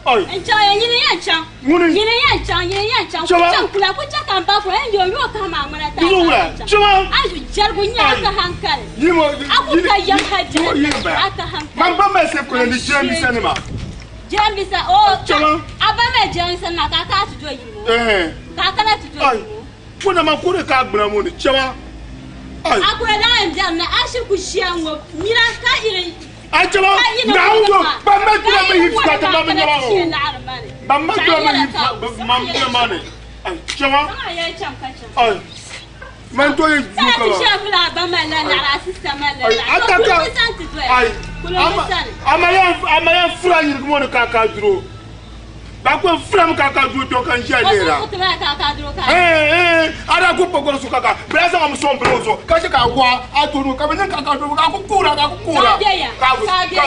N chaŋ ya nyini yɛn chaŋ. Ŋuni? Nyini yɛn chaŋ, nyini yɛn chaŋ. Ku chaŋ kula, ku chɛ ka m ba fo yɛn yo yo kahi maa ŋmana taai ka yɛn chaŋ. Chima. A yu jɛrigu nyɛ a ka hankali. A ku ka yɛm hali biɛhi biɛhi a ka hankali. Man ba mali sef kuli ni jiranbiisa nima. Jiranbiisa o ka a ba mali jiranbiisa nima ka a kana ti do yili ŋɔ. Ka a kana ti do yili ŋɔ. Ko nama ko de ka gbuna ŋɔ ni chima. A kula daa yɛn biɛri ni a shiri ku ʒiya ŋɔ nira ka irin A chɛba Naawuni do ban ma kpila mi yi ka ti ma mi nyɛma o ban ma kpila mi yi ma mi nyɛma ni a chɛba ai man to yi du ka ba ai ataka ai ama ya ama ya fura yirigi mo ni ka ka duro ba ko fura mi ka ka duro to kan ʒiya leera eh eh ada ku pagoro su kaka bila sa mu son bilo so ka se ka wa a to no ka bi ka ka do ka ku kura ka ku kura ka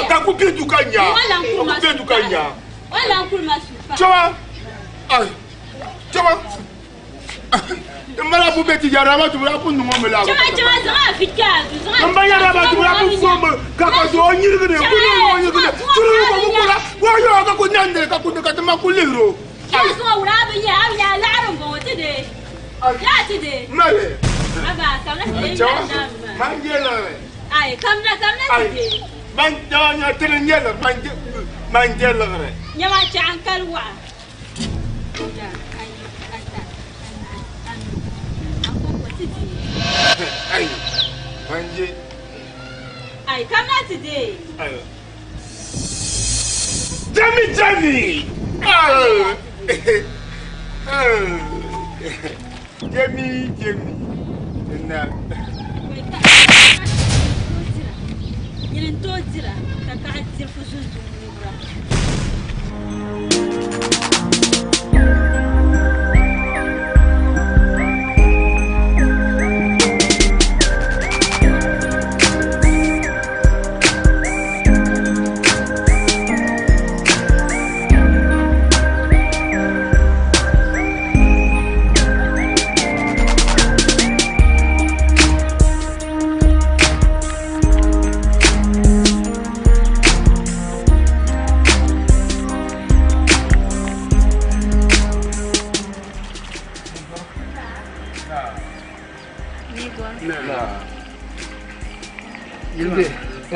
ka ku bi du ka nya ka ku bi du ka nya chama ai chama n bala bu bɛ ti yara ma tugura ku nuŋo mi la n ba yara ma tugura ku fo mi ka ka do o nyirigi de ku nuŋo nyirigi de turu ko ku kura wa yɔ ka ku nyan de ka ku ka ti ma ku lihiro. Mali. Man je liɣiri. Man nya tiri nyɛ man je liɣiri. Nyama chaɣ n kali waɣa. Ai, man je. Ai, kamna ti dee. Jami Jami! Jami Jami. Na. Nyini n tooi dira ka kaɣa diri fu zunzun ŋubira.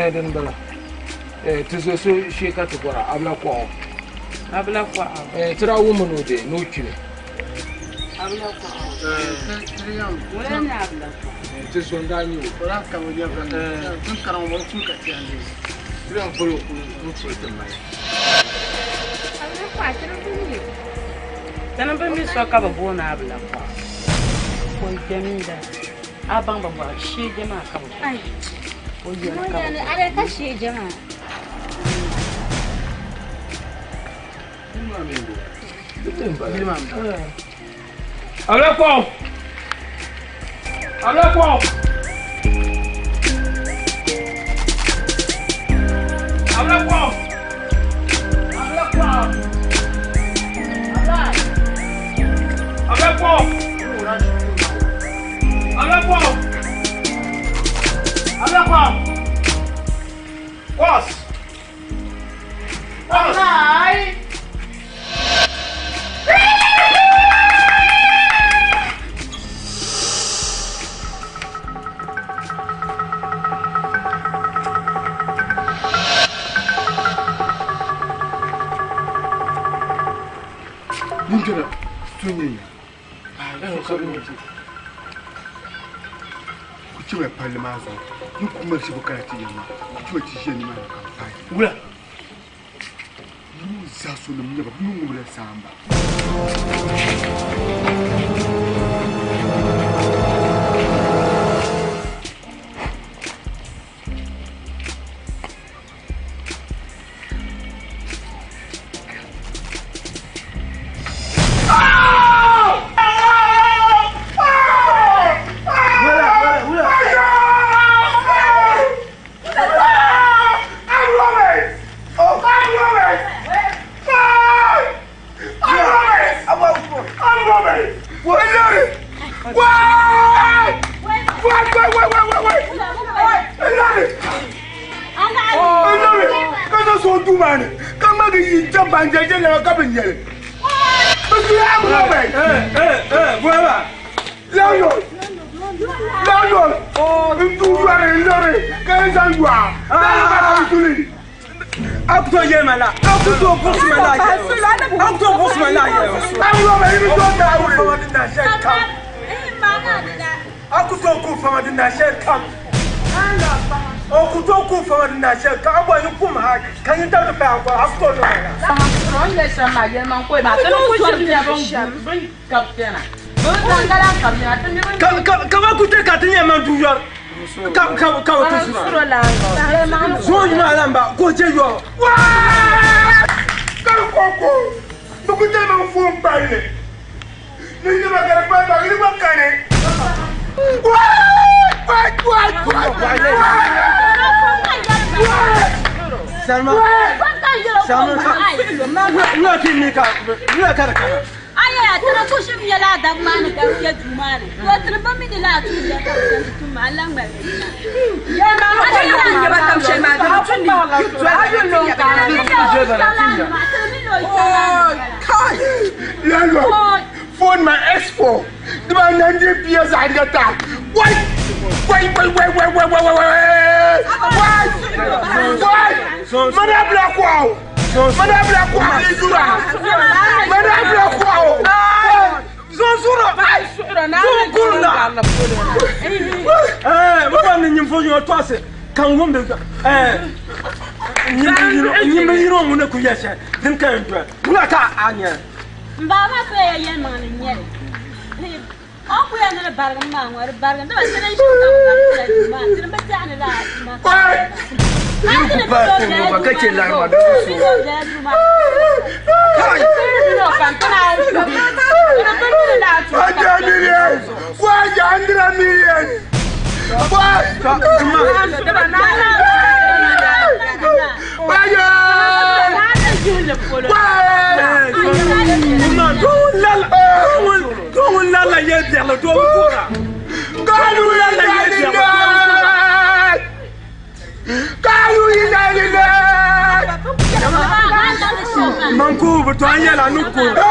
Din bala ti zo so shee ka ti bɔra abila kɔɣu abila kɔɣu ti daa wummi ni o de ni o kpimi abila kɔɣu wula ni abila kɔɣu ti zo n daa nyɛ o ti daa boli o kuli n kuli ti mali Abila kɔɣu ti di bi mi. Ti ni bi mi so ka bi booni abila kɔɣu o jɛmda a baŋ bi bɔra sheeje maa ka bi bɔra o yoli ka bi bɔra. Are ka sheeje maa. Abila kɔɣu abila kɔɣu abila kɔɣu abila kɔɣu abila kɔɣu abila kɔɣu abila kɔɣu Boss! Boss! Ai! N jɛra so nyɛ ya. Ku chɛmla palli maa zuɣu ni ku mali shɛba kana ti yɛli ma ku chɛma ti ʒiya nimaani ka m paai. Wula? Yi ŋɔ zaa sonim nyɛ ba, bɛ mi ŋubila saamba. Ka ku chɛ ka ti nyɛ man du yɔri ka ka bi ti sura zuɣu yuma lan ba ka o chɛ yɔbu. Ka ko ko bi ku chɛ man foon palli ni nyɛma ka di pali ba di gba kani. Salma Salma wula ti mi ka wula ka di kana. Aya tiri ku shim nyɛla a dab maa ni ka kpe duu maa ni. To tiri bi mi ni laa tuun ya ka bi chani ti tum maa, n lan ŋmaligi yina. Landlord, phone my S4. Dibaa anahi bia zaɣ yinga ta. Wai! Wai wai wai wai wai wai wai wai! Wai! Wai! Mana bila kuɣu! Mana bila kuɣu ni zura! Mana bila kuɣu! Zonzura! Zonkurla! Eh, ba ni nyimfo yo toase kan wumdi eh nyimbi yino ŋuni ku yɛ shɛli din ka yɛn doli wula ka a nyɛ. M ba maa so ya yɛlimaŋli n-nyɛ li. O ni ku yɛli ni di barigimi maa ŋɔ, di barigimi dama ti ni ʒi ka bi barigila duu maa, ti ni bi tɛhi ni lala duu maa ka di barigi maa. Hali ti ni ti tooi bela duu maa ni o, ti ni tooi bela duu maa Ŋun lala yɛ biɛɣili doo bi kuhira. Ŋun lala yɛ biɛɣili doo bi kuhira. Man kuhi bi to an yɛla ni kuhira.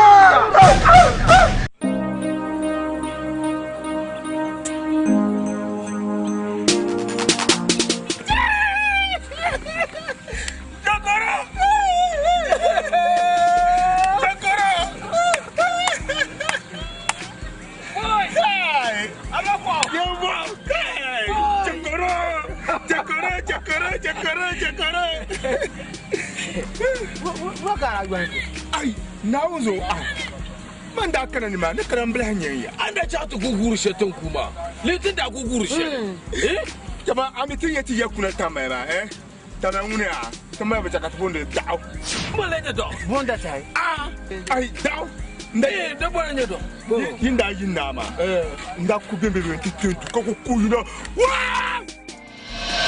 Naawuni zuɣu ah man daa kana ni maa ni kana n bilahi nyɛ ya. A ni daa chaɣ ti guguuri shɛli tin kuu maa, lee ti ni daa guguuri shɛli? Chama a mi ti yɛ ti yɛ kuna tamaya maa eh? Tana ŋuni a ti mali bi chaka ti booni daɣu. Bɔla nyɛ dɔɣu. Bonda tahi. Ah, ai daɣu. Nda eh, da bɔla nyɛ dɔɣu. Yin daa yi naa maa. N daa ku bɛ bɛ ti kpɛ ka ku ku yina. Waa!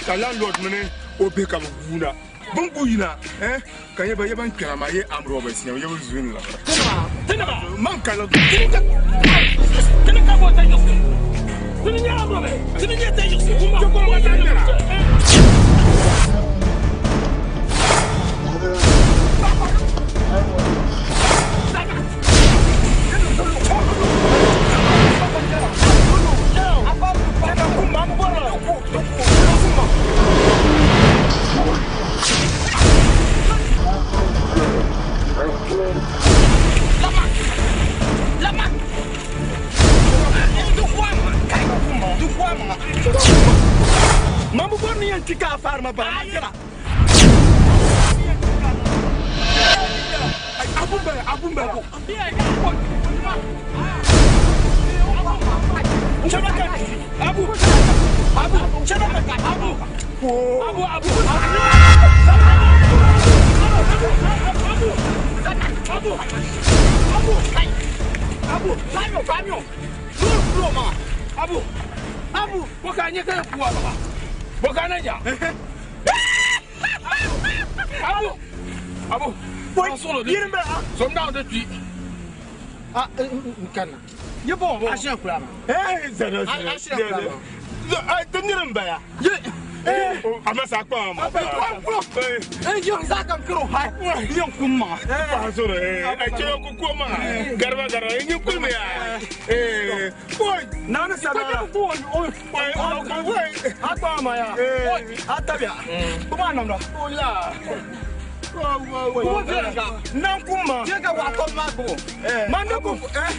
Ka landlord mini o bihi ka bi guuna. Bin ku yina eh ka yɛ ba yɛ ban kpɛra maa yɛ armed robbers nyɛ yɛ bi zuuni la. Tinima. Man ka la. Tini ka bɔ ta yiɣisi. Tini nyɛ armed robbers. Tini nyɛ ta yiɣisi. Kuma kuma ta yiɣisi. Man bi bɔri ni yɛn ti ka a faari ma bara ma jɛra. Abu bɛ abu bɛ ko. Abu abu abu abu abu abu abu abu abu abu abu abu ko ka nye ka kuwa ba bo ka na nya abu abu boy solo di yirin bɛ a so na de tui ah n kana ye bo a shi kula ma eh zana a shi kula ma eh to nirin ba ya ye eh amma sa kwa ma eh yo za kan kiro ha yan kun ma ba soro eh a ce ku ko ma garba garba yin kun ya eh boy na ni sabara ko o o a kpa ma ya a tabiya ko ma namda o la ko nan kun ma je ka wa to ma go ma ne ko eh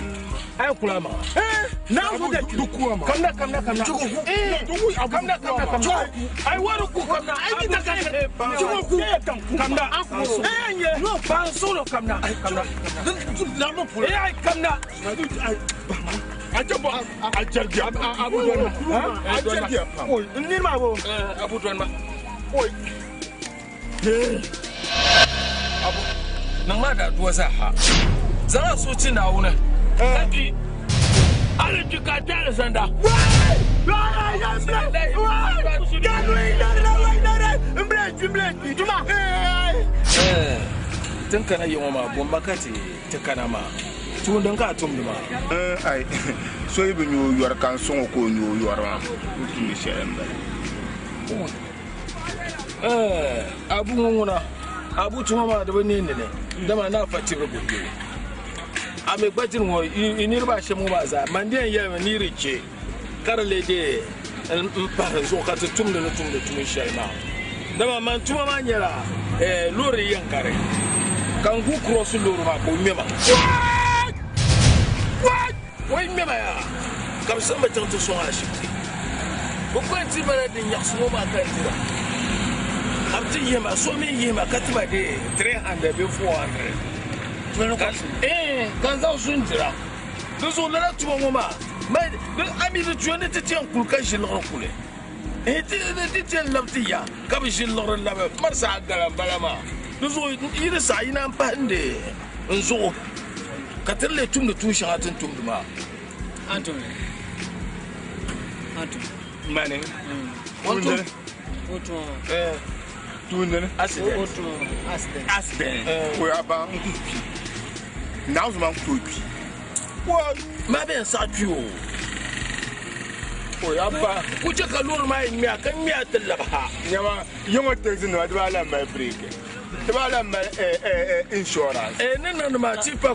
ay kula ma eh nan ku de dukuwa ma kamna kamna kamna cogo ku eh dugu abu kamna kamna kamna ay waru ku kamna ay ni ta ka cogo ku kamna eh nye no ban solo kamna kamna la mo eh ay kamna a ce bo a jargi abu don ma a jargi o ni ma bo abu don ma oi abu nan ma da duwa za ha za su ci na wuna kafi ala ji ka tare sanda tun kana yi wa gomba ka te ta kana ma tun don ka tum ma ai so yi bin yoyor kan son ko yoyor ma mutum ne shi an bala eh abu nguna abu tuma ma da bane ne ne dama na fati rubutu a mai gbajin wo inir ba shi mu ba za man den ya ni rike kar le de n pahari zuɣu ka ti tumdi ni tumdi tuun shɛli maa dama man tuma maa nyɛla loori yɛn kari ka n gu kurɔsi loori maa ka o ŋmɛma o yi ŋmɛma yaa ka bi siɣim ba chaŋ ti sɔŋ ashibiti bi kɔŋ ti bala din nyaɣasi ŋɔ maa ka n dira ka bi ti yihima so mi yihima ka ti ba de 300 bee 400 ka n zaŋ sun dira di zuɣu lala tuma ŋɔ maa a mi di tuya ni ti tiɛn kuli ka ʒi liɣiri kuli ti tiɛn labi ti ya ka bi ʒi liɣiri labi marisa a gala n bala maa di zuɣu yi di saɣa yina n pahindi n zuɣu ka ti lee tumdi tuun shɛŋa ti ni tumdi maa. Mani. Tuundini. Accident. Accident. O y'a ban n kun kpi. N'a zuma n kun kpi. Maa bɛ n saɣa kpi o. O y'a ban ku chɛ ka loori maa yi ŋmɛya ka ŋmɛya ti labi ha. Nyama yiŋɔ taxi nima ti b'a la mali brake ti b'a la mali insurance. Ne nana maa tipa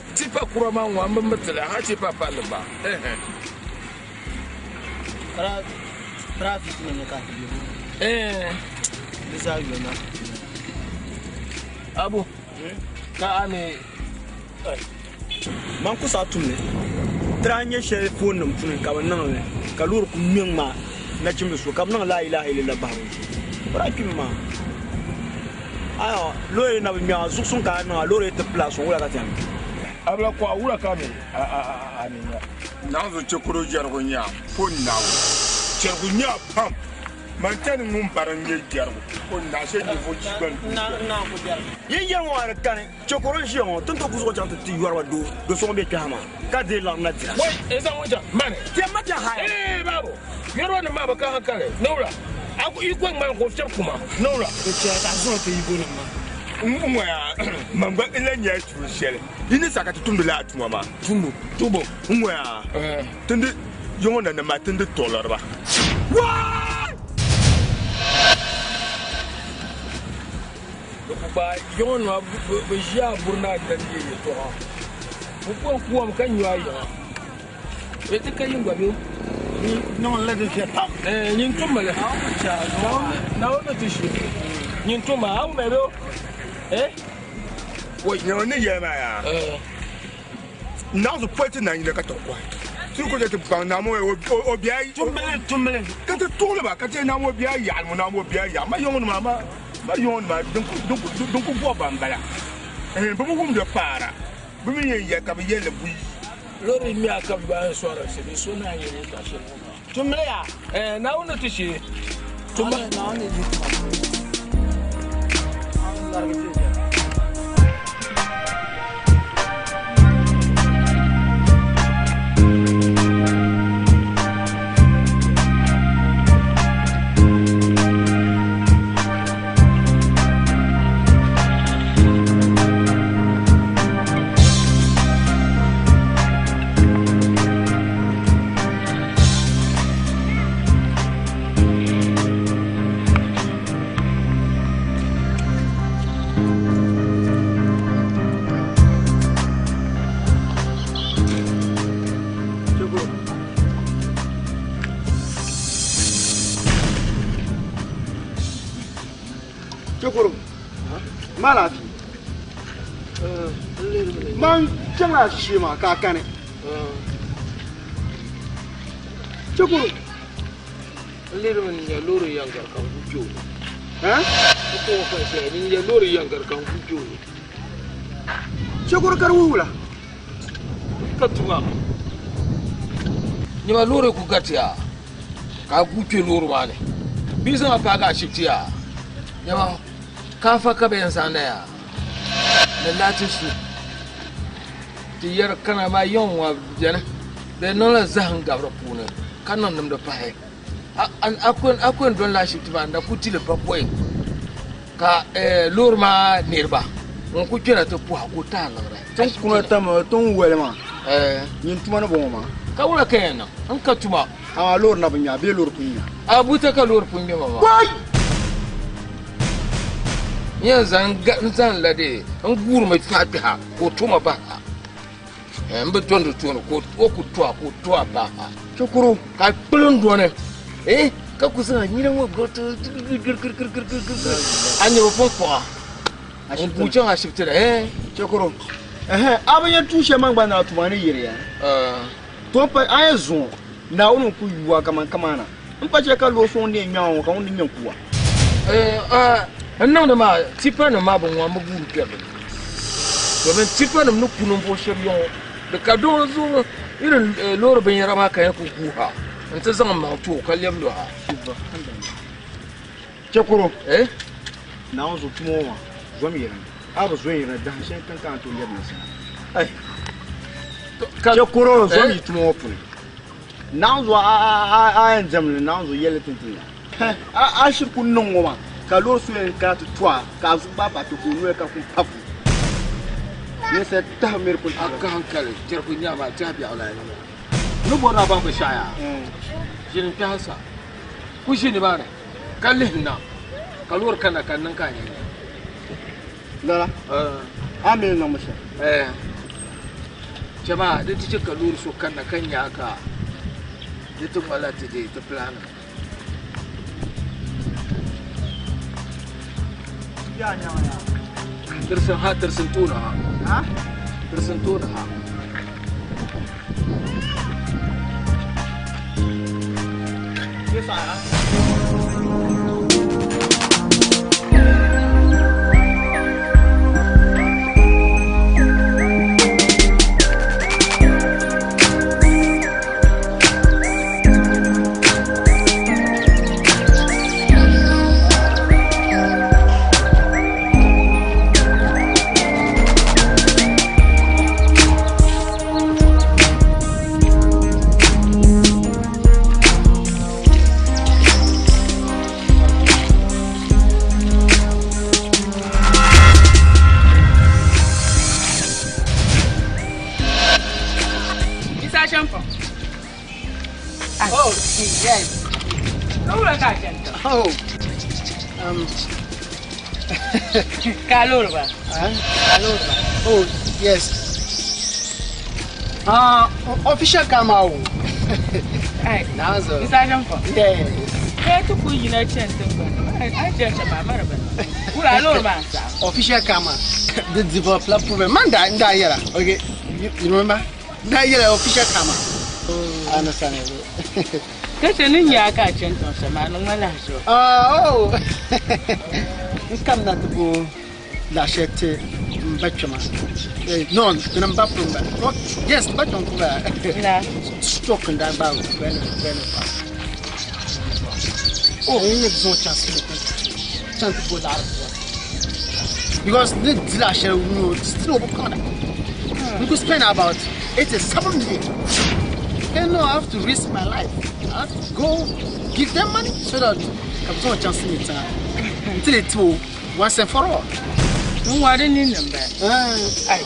kura maa ŋɔ an bɛ mi tili ha tipa palli ba. Traffic ne ka Bisa yona. Abu ka ame man ku sa tumli tira nyɛ shɛli foon nim puuni ka bi niŋli ka loori ku ŋmɛ ŋmaa nachimbi so ka bi niŋ laa ilaha illallah bahari o daa kpimi maa ayiwa loori na bi ŋmɛŋa zuɣusuŋ ka a niŋa loori ti pila sɔŋ wula ka tiɛmi abila ko a wula ka mi a mi nya Naanzu chɛkuro jɛrigu nya po naawu jɛrigu nya pam man tani ŋun bari n nyɛ jɛrigu ko naa shɛ ninvuɣu chi gba yin yɛri ŋɔ maa di kani chɛkoro n ʒiya ŋɔ tin to ku zuɣu chaŋ ti ti yɔriba doo do so ŋun bɛ kpɛha maa ka deei laɣim na dira wai e zaŋ ŋun chaŋ mani tiɛm ma tiɛ haya ee baabo yɔriba nim maa bi ka hankali nawula a i ko ŋmani ko fiɛbi kuma nawula n ŋɔya man gba n la nyɛla tuun shɛli yi ni sa ka ti tumdi laa tuma maa tumbo tumbo n ŋɔya tindi yiŋɔ nanim maa tindi tuɣiliriba ba yiŋɔ nima bi ʒiya buri na dani yɛ yɛltɔɣa bi kɔŋ kuwam ka nyu a yiŋa bɛ ti ka yin gba bɛ niŋ la di viɛ pam nyin tumma li naawuni ti shi nyin tumma a wumɛ bɛ wai nyɛma ni yɛli maa yaa naanzu politi na yina ka ti kɔhi Ti ku chɛ ti baŋ Naawuni o bia Tumili tumili. Ka ti tuɣili ba ka ti yɛli Naawuni o bia yaɣili ŋɔ Naawuni o bia yaɣili ma yiŋɔ nima ma ma yiŋɔ nima din ku din ku din ku bɔbi ba m-bala. Ɛhɛn bɛ bi wumdi paara bɛ mi yɛn yɛli ka bɛ yɛli li buyi. Loori ŋmɛya ka bɛ gbaai n-sɔri si bɛ so naan yɛli yɛltɔɣ shɛli ŋɔ maa. Tumili ya! Ɛɛn Naawuni ni ti shee. Tumili. Naawuni ni yihi tuma. Naawuni larigi ti ya. Chekoro, ma laafee. Man chaŋla shee maa ka a kani. Chekoro. N lihirimi ni nya loori yɛŋgari ka n ku kpe o ni. N kɔŋ o kan shɛli ni n nya loori yɛŋgari ka n ku kpe o ni. Chekoro ka di wuhi wula? Ka tuma. Nyama loori ku gariti ya ka a guui kpe loori maa ni. Bia zaŋ a paagi ashibiti ya. Nyama kaafa ka bɛ yɛn zaŋ na ya ni laati su. Ti yɛri kana maa yiŋ ŋɔ beni bɛ niŋla zahim gabi di puuni ka niŋ nimdi pahi. A ku yɛn dɔnila ashibiti maa n-na ku ti li bakɔi ka loori maa niriba ŋun ku kpɛna ti puhi a ka o ti a liɣiri. Tin kuna tam tin wali maa nyin tuma ni bɔŋɔ maa. Ka wula ka yɛn niŋ? N ka tuma. Amaa loori na bi nya bee loori pun nya? A buta ka loori pun ŋme ma maa. Wai! N yɛn zaŋ n zaŋ la dee n guurimi kpɛha kpɛha ka o tuma bahi a. N bi dɔndi tooni ka o ku to a ka o to a bahi a. Chikuru. Ka kpilim dɔni eh ka ku zaŋ a nyina ŋɔ gbubi girigirigirigirigirigiri a nya bi pun kpuɣi a n guui chaŋ ashibiti ni eh. Chikuru. Ɛhɛn a bi yɛn tuun shɛli man gba naa tuma ni yiri ya. To pa a yɛn zuŋɔ Naawuni n ku yuua kaman kamaana n pa chɛ ka loo so ŋun yɛn ŋmɛŋa ŋɔ ka ŋun di ŋmɛ n-ku a. N niŋdi maa tipanima maa bi ŋɔmi bɛ guuri kpɛri di ni domin tipanima ni ku ninvuɣ shɛb ya ŋɔ di ka doo zuɣu irin loori binyɛra maa ka yɛn ku guui ha nti zaŋ m maŋ ti o ka lɛbi luhi a. Chɛkuru, Naawuni zuɣu tuma ŋɔ maa zom yirina, a bi zo yirina dahin shɛli tiŋ ka a ni tooi lɛbi nasara. Chɛkuru, zom yi tuma ŋɔ puuni. Naawuni zuɣu a yɛn diɛmdi li, Naawuni zuɣu yɛlli tinti ya. A shiri ku niŋ ŋɔ maa ka loori so yɛn kana ti to a ka a zuɣu gbaai paai ti ka o noya ka ku pabu. Ninsal tahi miri ku A kahi n-kali jɛriku nyaɣa maa tɛhi biɛɣu la nya. Ni bɔri ni a baŋ binshɛɣu yaa, ʒini n-kpɛhi sa. Ku ʒi nimaani ka lihi na ka loori kanna ka n niŋ ka a nya nya. Lala, a mi ni niŋmi shɛm. Chama di ti chɛ ka loori so kanna ka nya a ka di ti ŋmanila ti deei ti pilaanima. Tirisi ha, tirisi n-tooni ha. Tirisi n-tooni ha. Isa Shampo. Oh, yes. Oh. Ka loori ba? Ka loori ba? Oh, yes. Official kama o. Nazo. Isa Shampo. Yes. Kai ti ku yina chani tiŋgbani ni a jɛri shɛm a mari bini. Wula loori maa n-saɣim. Official kama. The develop problem. Man da nda yɛra. Okay. You remember? Nda yɛra official kama. Understand? Ka chɛ ni nya a ka a chani tiŋ shɛm maa, a ni ŋma lahiʒiba. Oh! N kamina ti bo laɣ shɛli ti m ba kpɛma. No, dini m ba pun ba. Oh, yes, m ba kpɛma pun ba. Stroke n daa gbaagi o very, very fast. Oh, n ni zaŋ chaŋ chaŋ ti bo laɣiri pua. Because ni di laɣ shɛli n o still o bi paŋda. N ku spend about 87 million. Okay, no, I have to risk my life. I have to go give them money so that ka bi zaŋ o chaŋ silimiin tiŋa n ti lee ti o once and for all. N ŋɔ di nini m bala. Ai,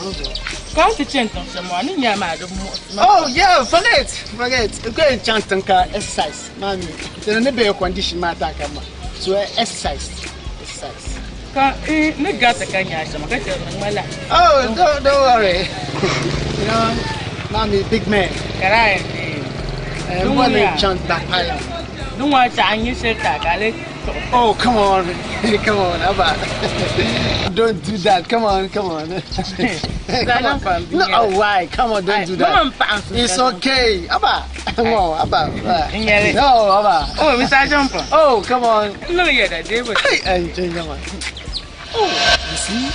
ka a ti chani tiŋ shɛm maa, ni nya maa di muɣisi ma. Oh, yeah, forget, forget. N ku yɛn chaŋ tiŋ ka exercise maa mi. Ti ni be condition maa taa ka ma. So exercise, exercise. Ka n ni gariti ka nya shɛm ka chɛ di ŋma lahi. Oh, don't worry. You know, now I'm a big man. Ka daa yɛn deei. N bɔri ni chaŋ backpile. Di ŋɔ a chaɣ n nya shɛli ti a ka a lee tuɣi. Oh, come on. Come on, Abba. Don't do that. Come on, come on. Come on. No, oh, why? Come on, don't do that. It's okay. Abba. No, Abba. No, Abba. Oh, Mr. Jumper. Oh, come on. No, yeah, that day. Hey, and Oh, you see?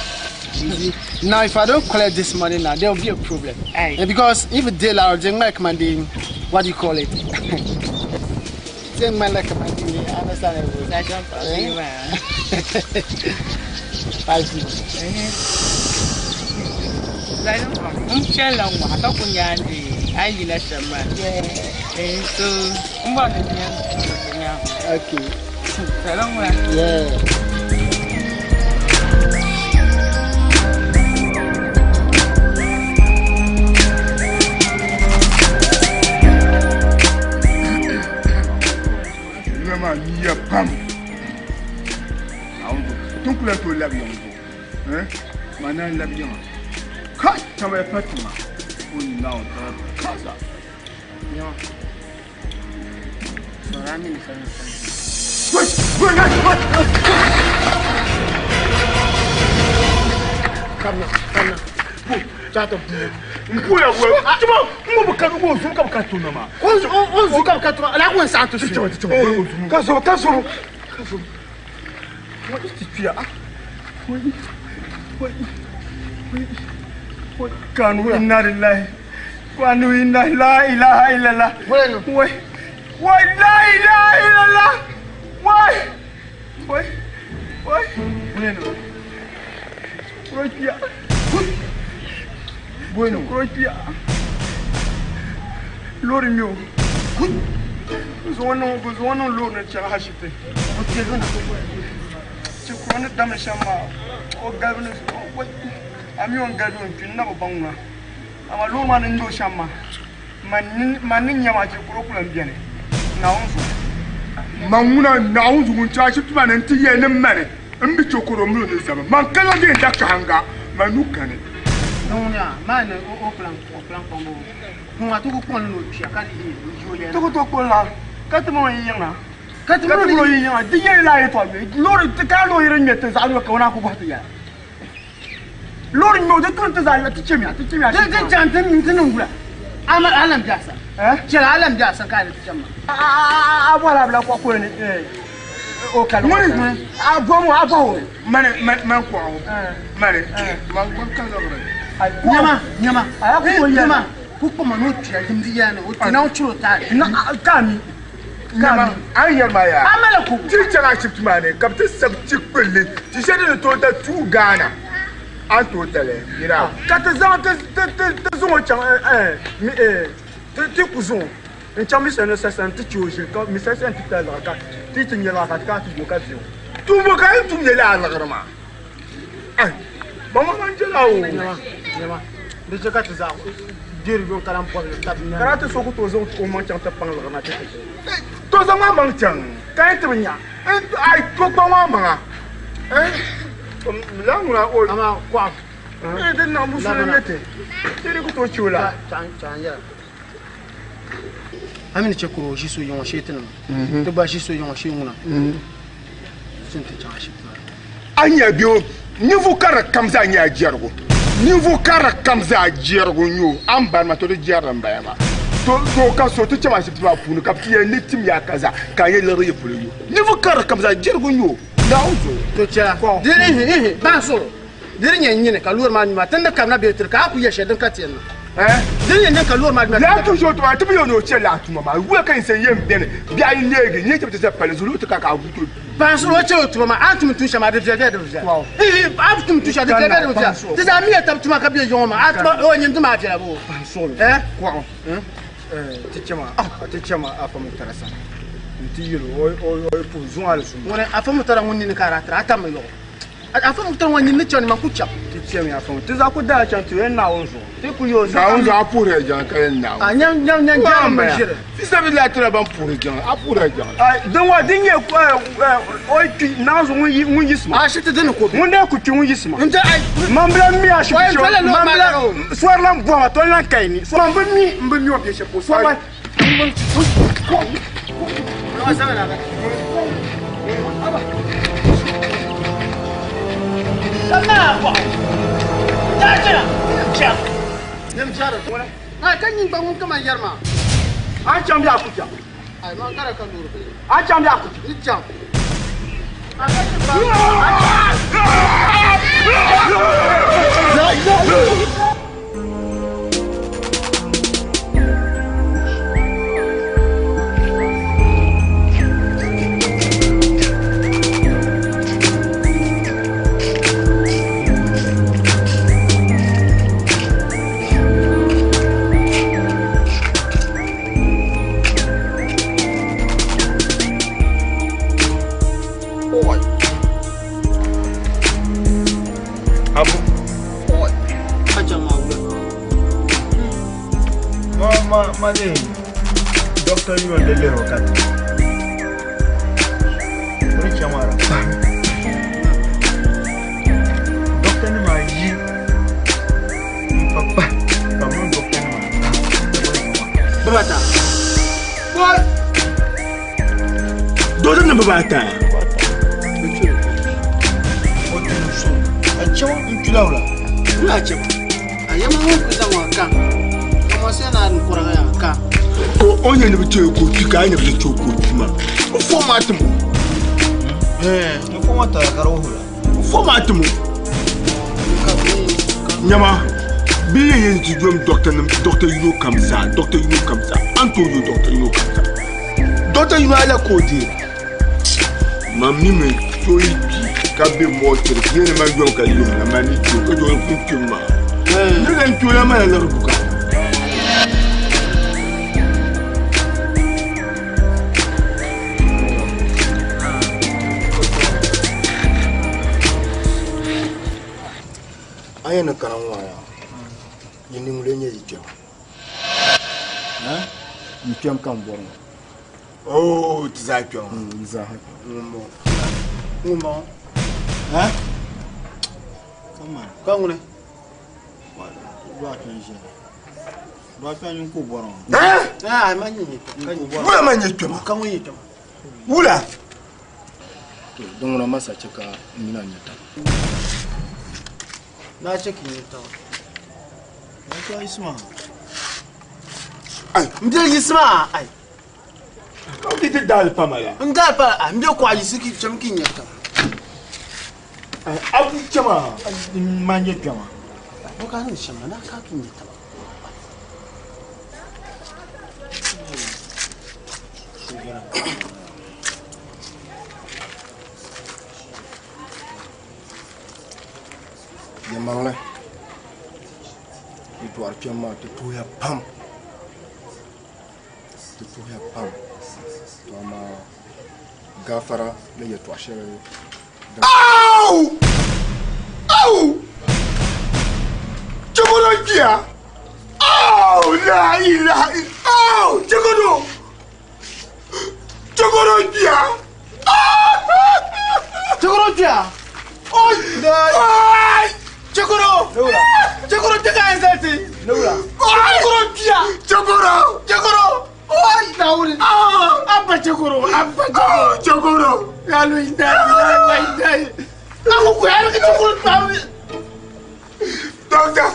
You see? Now, if I don't collect this money now, there will be a problem. Aye. Because if they are, they might command what do you call it? They might like command I understand. Mr. Jumper, eh? 5 minutes. N chɛla ŋɔ ka ku nyaandi a yi yina shɛm maa. So n bɔri ni nya nya. Okay. Salam wa. Yeah. Niriba maa yiya pam. Tin ku lahi tooi labi yiŋ zuɣu. Maa naan labi yiŋa. Kai! Tabaya pa tiŋa. O ni Naawuni tabaya pa kaza. N kuya wa tuma n ko ka ko zum ka ka tuna ma. O zum ka ka tuna ala ko sa to su. Ka so ka so ka so. Wa ti tuya. Wai wai wai kanu inna lillahi kanu inna la ilaha illallah. Wai wai la ilaha illallah. Wai wai wai. Bueno. Kurokiya. Bueno. Kurokiya. Lori mi o. Zuwa nan lori na chaŋ ashibiti. O tɛli na. Chikuru ni damdi shɛm maa o galibu ni a mi o ni galibi o ni kpi n na bi baŋ ŋuna amaa loori maa ni ŋme o shɛm maa man ni nya maa chikuru ku lan beni Naawuni zuɣu. Man ŋuna Naawuni zuɣu n chaŋ ashibiti maa ni n ti yɛli ni mani n bi chikuru mini o ni zami man ka zaŋ yɛn da kahiŋga man nu kani. Ti ku tooi kpuɣi la ka ti mini o yi yiŋa ka ti mini o yi yiŋa di yɛli la yɛltɔɣa bee loori ti kana loori din ŋmɛ ti zaɣ yino ka o naan ku bɔhi ti yɛla loori ŋmɛ o di tuni ti zaa ti chɛmiya ti chɛmiya Ti ti chaŋ ti ti niŋ wula a ma a lan be a sani chɛli a lan be a sani ka a ni ti chɛmi ma. A bɔhila a bila kɔɣu kuli ni o kali Ŋuni a bɔmi a bɔhi o mani mani kɔɣu mani man man ka zabiri. Nyama nyama A ku tooi yɛli. nyama ku kpama ni o tuya yimdi yɛli ni o ti na o churi o taali. Ka mi Nyama a ni yɛri maa yaa. A mali kubu. Ti chaŋ ashibiti maa ni ka bɛ ti sabi ti kpulli ti shɛli din ni tooi da tuui Ghana a ni tooi dali yina. Ka ti zaŋ ti ti zaŋ o chaŋ ti ku zaŋ o n chaŋ missionary session ti che o ʒili ka missionary session ti tali liɣiri ka ti ti nya liɣiri ka ti kana ti yo ka viɛ o. Tumbo ka yɛn tum nyɛla a liɣiri maa. Ai, ba ma man jɛla o. Nyama nyama di chɛ ka ti zaɣ diri yuŋ ka lan bɔbili tabi nyaaŋa. Ka ti so ku tooi zaŋ o maŋ chaŋ ti paŋ liɣiri maa ti ti che. To zaŋ a maŋ chaŋ ka yɛn ti bi nya. Ai, to kpaŋ a maŋa. La ŋuna o. Amaa kɔɣu. Di niŋ musulin nyɛ ti. Ti di ku tooi che o la. Chaŋ chaŋ yɛla. A mi ni chɛ kuri o ʒi so yiŋɔ shee ti niŋ. Ti gba ʒi so yiŋɔ shee ŋuna. Ti ti chaŋ ashibiti maa. A nya bɛ o ninvuɣ karili kam zaa nyɛla jɛrigu. Ninvuɣ karili kam zaa jɛrigu n-nyɛ o. A ni bari ma to di jɛrili m-bala maa. Doo ka so ti chɛm ashibiti maa puuni ka bɛ ti yɛli ni tim ya ka zaa ka a nyɛ liɣiri yi polo yo. Ninvuɣ karili kam zaa jɛrigu n-nyɛ o, Naawuni zuɣu. To chɛla, di ni ihi, ihi, bahi suɣulo. Di ni nyɛ n nyini ka loori maa nyu maa, ti ni kabina bee tiri ka a ku yɛ shɛli din ka ti yɛn niŋ. Di ni nyɛ n nini ka loori maa nyu maa, ti ni Lala tuun shɛli o tuma ti bi yɛn ni o chɛ lala tuma maa. Wula ka ninsal yɛn beni biɛɣu yi neegi n-nyɛ ti bi ti za palli zuɣu ti ka ka a guui ti o duu. Bahi suɣulo, o chɛ o tuma maa, a ni tum tuun shɛli maa di viɛli bee di bi viɛli? Ihi, a bi tum tuun shɛli di viɛli bee di bi viɛli? Ti zaa miya tab tuma ka be yiŋɔ maa, a tuma, o nyini di maa viɛla boo? Bahi suɣulo, kɔɣu, ti chɛ ma, ti chɛ ma afa Mutara sani nti yɛl o o yi puhi zuŋ alizumba. Ŋuni afa Mutara ŋun nini ka a daa tiri a tam mi yɔɣu. Afa Muktar ŋɔ nyin ni chani man ku chaŋ. Ti chami afa Muktar. Ti zaa ku daa chaŋ ti yɛn Naawuni zuɣu. Ti ku yo zuɣu. Naawuni zuɣu a puhirila jiŋli ka yɛn Naawuni. A nyam nyam nyam jɛrim mi ʒiri. Fi sabilillahi tira ban puhiri jiŋli a puhirila jiŋli. Ai din ŋɔ din nyɛ o yi kpi Naawuni zuɣu ŋun yiɣisima. A shiti dini ko bi. Ŋun dee ku kpi ŋun yiɣisima. N ti ai. Man bi lan mi a shiti O yɛn dolila loori maa man bi lan sɔri lan bɔhima to n lan ka yi ni. Man bi mi n bi mi o bɛ shɛli polo sɔri lan. A chaŋ bee a ku chaŋ? A chaŋ bee a ku chaŋ? Abu. Ma ma ma ne doctor yi wanda lero kat. Ri chamara. Doctor ni ma yi papa ka mun doctor ni ma. Bibata. What? Doctor ni bibata. A chaw n kila wala. Wula chɛ ba. A yɛma ŋun kuli zaŋ ŋɔ ka. Ka mɔ se na ni kɔrigi ya ka. To o nyɛ ni bi chɛ ko kpi ka a nyɛ bi chɛ ko kpi maa. O fo maa ti mo. N fo maa tara ka di wuhira. O fo maa ti mo. Nyama bi yɛn yɛn ti yom dɔkta nim dɔkta yino kam zaa dɔkta yino kam zaa an tooi yo dɔkta yino kam zaa dɔkta yino ala ka o deera man mi mi so yi kpi ka be mɔɔtiri ka yɛli ma yom ka yom la man ni kpi o ka chɛ o pun kpim maa ni lan kpi o la mala liɣiri bukaata. A yɛn ni kana ŋɔ yaa yi niŋ lee nyɛ yi kpɛma yi kpɛm ka n bɔri ŋɔ Oo ti zaa kpɛma yi zaa ha kpɛma Ŋun bɔŋɔ. Ŋun bɔŋɔ. Ka Ka ŋuni? Dɔɣi kpɛm ʒiya dɔɣi kpɛm nyin ka o bɔri ŋɔ Aa ma nyɛ nyɛ kpɛma. Wula ma nyɛ kpɛma Ka ŋun nyɛ kpɛma. Wula To din ŋuna masa chɛ ka n mini a nya taba. Naa chɛ ka n nya taba. Naa chɛ a yiɣisima. Ai, m biɛli yiɣisima, ai. Ka o ti daali pama la. N daali pala, ai, m biɛli kɔɣa yiɣisi ki chɛmi ka n nya taba. Ai, a ku chɛma. M ma nyɛ kpɛma. Bɔ ka a niŋ shɛm maa, naa ka a ki nya taba. Yɛlimaŋli yi dɔɣiri kpɛm maa ti tuhiya pam ti tuhiya pam to amaa gaafara ni yɛltɔɣa shɛli Au! Au! Chikɔdɔ kpiya! Au! La ilaha Au! Chikɔdɔ! Chikɔdɔ kpiya! Chikɔdɔ kpiya! Oi! Ai! Chikɔdɔ! Chikɔdɔ ti ka insulti! Chikɔdɔ kpiya! Chikɔdɔ! Chikɔdɔ! Oi! Naawuni! Abba chikɔdɔ! Abba chikɔdɔ! Chikɔdɔ! Yalo inda wa inda. Aku ku ya ki chikɔdɔ kpiya. Doctor!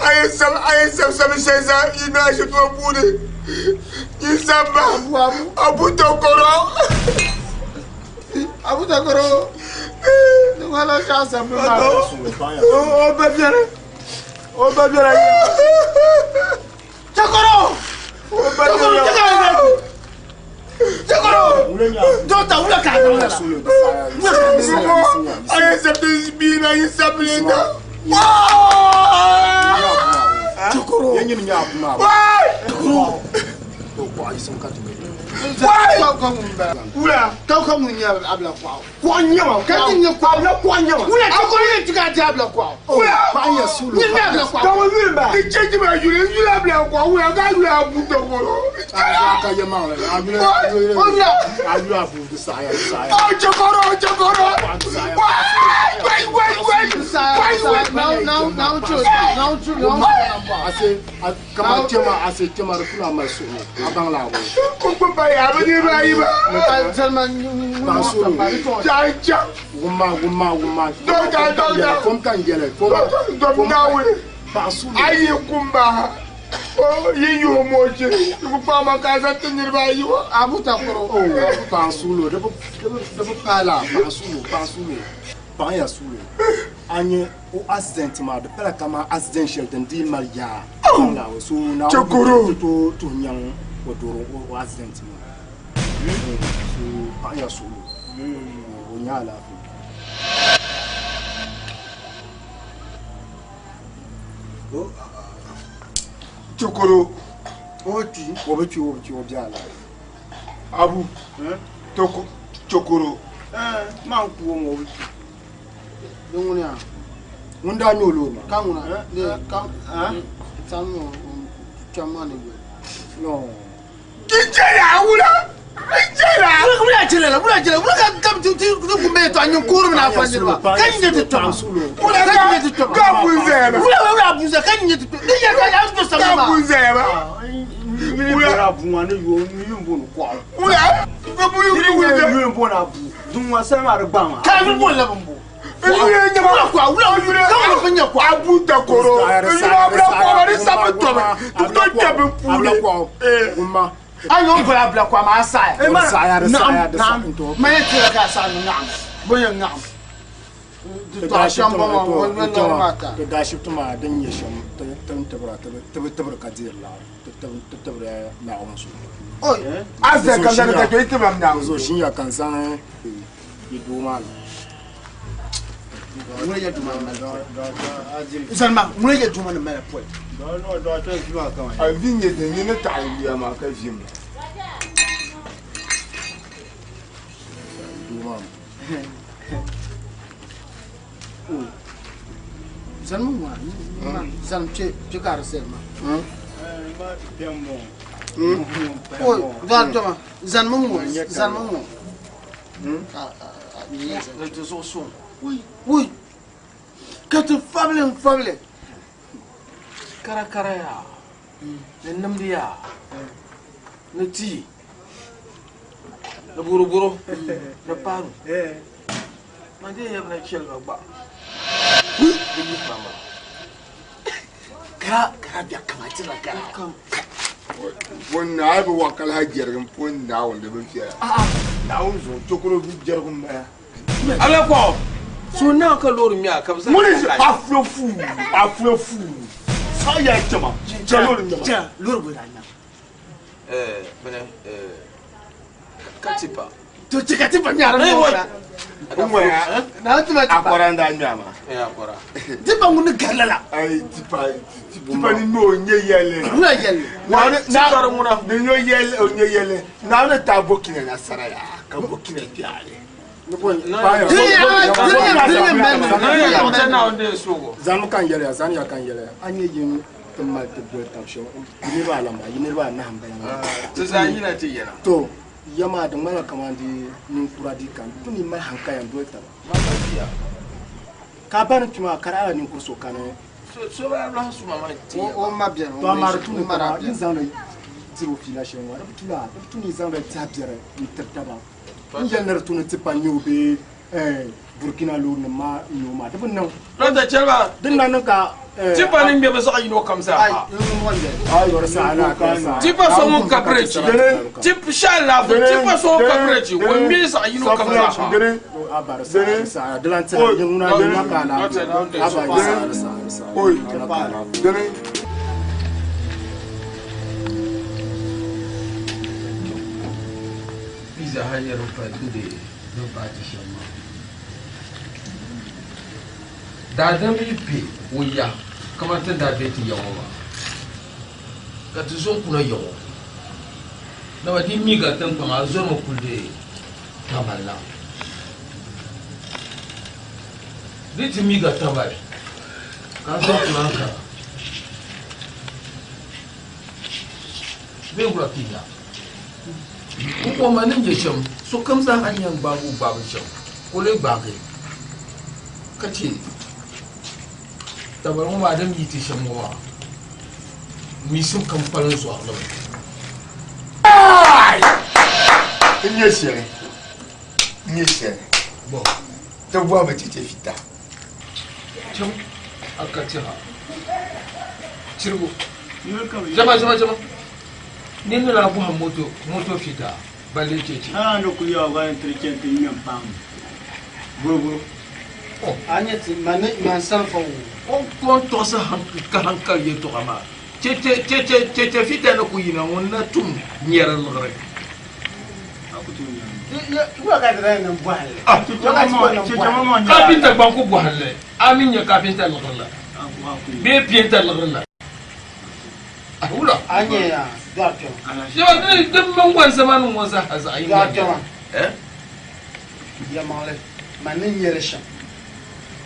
A yɛn sabi a yɛn sabi sabi shɛli zaa yi niŋ ashibiti ŋɔ puuni yi samba Abu Tokoro. Abu Tokoro ni ŋɔ la shɛɣu sabbu maa. O ba biɛri o ba biɛri ayi. Tokoro. O ba biɛri. Tokoro. Dɔkta wula ka a niŋ lala. A yɛn sabi bia maa yi sabi li na. Tokoro. Tokoro. Wula ka ka ŋun nyɛ abila kɔɣu. Kɔɣu nyɛma. Ka ti nyɛ kɔɣu. Abila kɔɣu nyɛma. Wula tokoro yɛn ti ka di abila kɔɣu. Wula. Paɣa nyɛ suuli. Nyɛ nyɛ abila kɔɣu. Ka o yuli ba. Di chɛnji maa yuli n yuli abila kɔɣu wula ka yuli abu tokoro. Ka yɛ maŋli a yuli O yula. a yuli abu di saɣaya di saɣaya. O chokoro o chokoro. Wai wai wai wai wai. Ase kama chɛma ase chɛma di kula mali suhu a baŋ la abu. Ko ba ya bi niriba ayi ba. Paɣa suhu. Chaŋ chaŋ. Wumma wumma wumma. Dɔkta dɔkta. Kom ka n yɛlɛ kom. Dɔm naawuni. Paɣa suhu. A yi kumba. O yi yuhi mochi. Ku kpaŋ ma ka zaŋ ti niriba ayi wa. Abu Tokoro. Paɣa suhu di bi paai la paɣa suhu paɣa suhu paɣa ya suhu a nyɛ o accident maa di pala kama accident shɛli din dii mali yaa so na Chokoro. to tuhi nyaŋ o doro o accident maa so paɣa ya suhu o nyɛ alaafee. Chokoro. O bi kpi o bi kpi o bi kpi o bɛ alaafee. Abu. Toko chokoro. Maa n ku o ŋɔ o bi kpi. Di ŋuni yaa. Ŋun daa nyɛ o loori maa. Ka ŋuna de ka sani o kpɛm maa ni yoli. No. N jɛla wula. N jɛla. Wula jɛla la wula jɛla wula ka ka ti ti ti kun bɛ to a ɲin kuuri mina fa niriba ka ɲin ti tɔma Wula ka ɲin ti tɔma ka bun zaya ba. Wula wula a bun zaya ka ɲin ti tɔma ni yɛ ka a to sami Ka ma. bun zaya ba. Wula abu ŋɔ ni yo ni yun bo ni kɔɣu. Wula. Ka bu yuli wuli Ni yun bo ni abu dun ŋɔ sani maa di gbaŋ maa. Ka yuli bo la bin bo. Wula nyɛma. Wula kɔɣu wula ka wula bin nyɛ kɔɣu. Abu Tokoro. N yuli abila kɔɣu ma di sabi tɔmi. Di to kpɛ bin Abila puuni. kɔɣu wumma. A y'o bɔra abila kɔɣu ma a saɣaya. O di saɣaya di saɣaya di Naam saɣaya naam ma yɛ tira ka a saɣa ni naam bo yɛ naam. Di tɔɣa shɛm bɔ maa o bɛ lɔri maa ta. Ti daa shibiti maa din nyɛ shɛm ti ni tibira ti bi tibiri ka deeri laɣiri ti tibiri Naawuni suhu. A zali ka zali ka kpe tibam Naawuni. Zo ʒinya ka n zaŋ yi doo maa na. Ŋuna yɛ duma ni mali pɔli. Zalima ŋuna yɛ duma ni mali pɔli. A vi nyɛ din nyini taɣi yuya maa ka vim. Doo maa na. Zalima ŋɔ zalim kpe kpe ka di zali maa. O dɔɣi tɔma zalima ŋɔ zalima ŋɔ. Di zuɣu suŋ. Wui ka ti fabili n fabili. Karakara yaa ni nimdi yaa ni tii ni boroboro ni paanu man dee yɛbina chɛli ba gba di yihi ma maa. Kara kara bɛ kama ti la kara. Pon naa bi wa kala jɛrigim pon Naawuni di bi viɛla. Naawuni zuɣu chokoro bi jɛrigim bala. Abila kɔɣu so naa ka loori ŋmɛ a ka bi zaŋ. Ŋuni afulo fuu afulo fuu saɣa yaa chɛma chɛ loori ŋmɛma. Chɛ loori bɔ daa ŋmɛma. Ɛɛ bini ɛɛ ka tipa. To chɛ ka tipa ŋmɛri Ei, ŋɔ wai. la. Ŋmɛya Na ti ma tipa. akɔra n daa ŋmɛ a maa. Ɛɛ akɔra. Tipa ŋuni gari la la. Ayi tipa tipa ni n'o nyɛ yɛlli. Ŋuna yɛlli. Naawuni Tipa di ŋuna. ni n'o yɛlli o nyɛ yɛlli Naawuni taa Burkina nasara yaa ka Burkina kpɛɣali. Zani ka n yɛliya zani ya ka n yɛliya a nyɛ yin ti mali ti doli tab shɛm yi niriba alama yi niriba anahi n bala maa. Ti zaa yina ti yɛla. To ya maa di ŋmanila kamani di ninkura di kan tu ni mali hankaya n doli taba. Ka a ba ni kpi maa ka di ala ninkuri so kani. So bala lahi suma maa ti O o ma biɛni. To amaa di tu ni kama yi zaŋdi diri o fiila shɛli ŋɔ di bi tu la di bi tu ni yi zaŋdi tɛha biɛri n tiri taba. N yɛli ni di tu ni tipa nyɛ o bee Burkina loorinima maa n-nyɛ o maa. Di bi niŋ. Dɔkta Chɛliba, Di na niŋ ka tipa ni ŋmɛbu zaɣ yino kam zaa ha. Tipa so ŋun ka bireechi, tip shɛli laafee, tipa so ŋun ka bireechi, ŋun ŋmɛ zaɣ yino kam zaa ha. Pizza ha nyɛ din pali din be din paati shɛm maa. Daadam yi pe o ya kamani ti ni daa be ti ya ŋɔ maa, ka ti zo n-kuna ya ŋɔ, dama di mi ka tiŋkpaŋa a zɔrimi kuli di tamali la. Di ti mi ka tamali ka a zo n-kuna Ankara bee wula ka yi nya? N kɔhima ni nyɛ shɛm, sokam zaa ha yɛn gbaagi o gbaabu shɛm ka o lee gbaagi ka chɛ tabali ŋɔ maa din yi ti shɛm ŋɔ maa, miisim kam kpalim zɔri li mi. N nyɛ shɛli, n nyɛ shɛli, Bɔ? Ti bɔhimi cheche fita. Chaŋ a ka tɛha chirigu. Chama, chama, chama. Nini ni daa bɔhim moto, moto fita balli cheche. A ni kuli yaɣi gba tiri chani ti ŋmɛ m-paŋ boroboro. A nyɛ ti ma ni man sani fa woo. O ni tɔɣisi ka hankali yɛtɔɣa maa, cheche, cheche, cheche fita ni ku yina ŋun na tum nyɛri liɣiri. Kapinta gba n-ku bɔhim li, a mi nya kapinta liɣiri la bee piɛnta liɣiri la. Wula? A nyɛ ya dɔɣi kpɛma. Yawa di di mini wan zamani ŋɔ zaa zaɣ yini Dɔɣi n-nyɛ kpɛma. li. Yɛlimaŋli, man ni nyɛ li shɛm,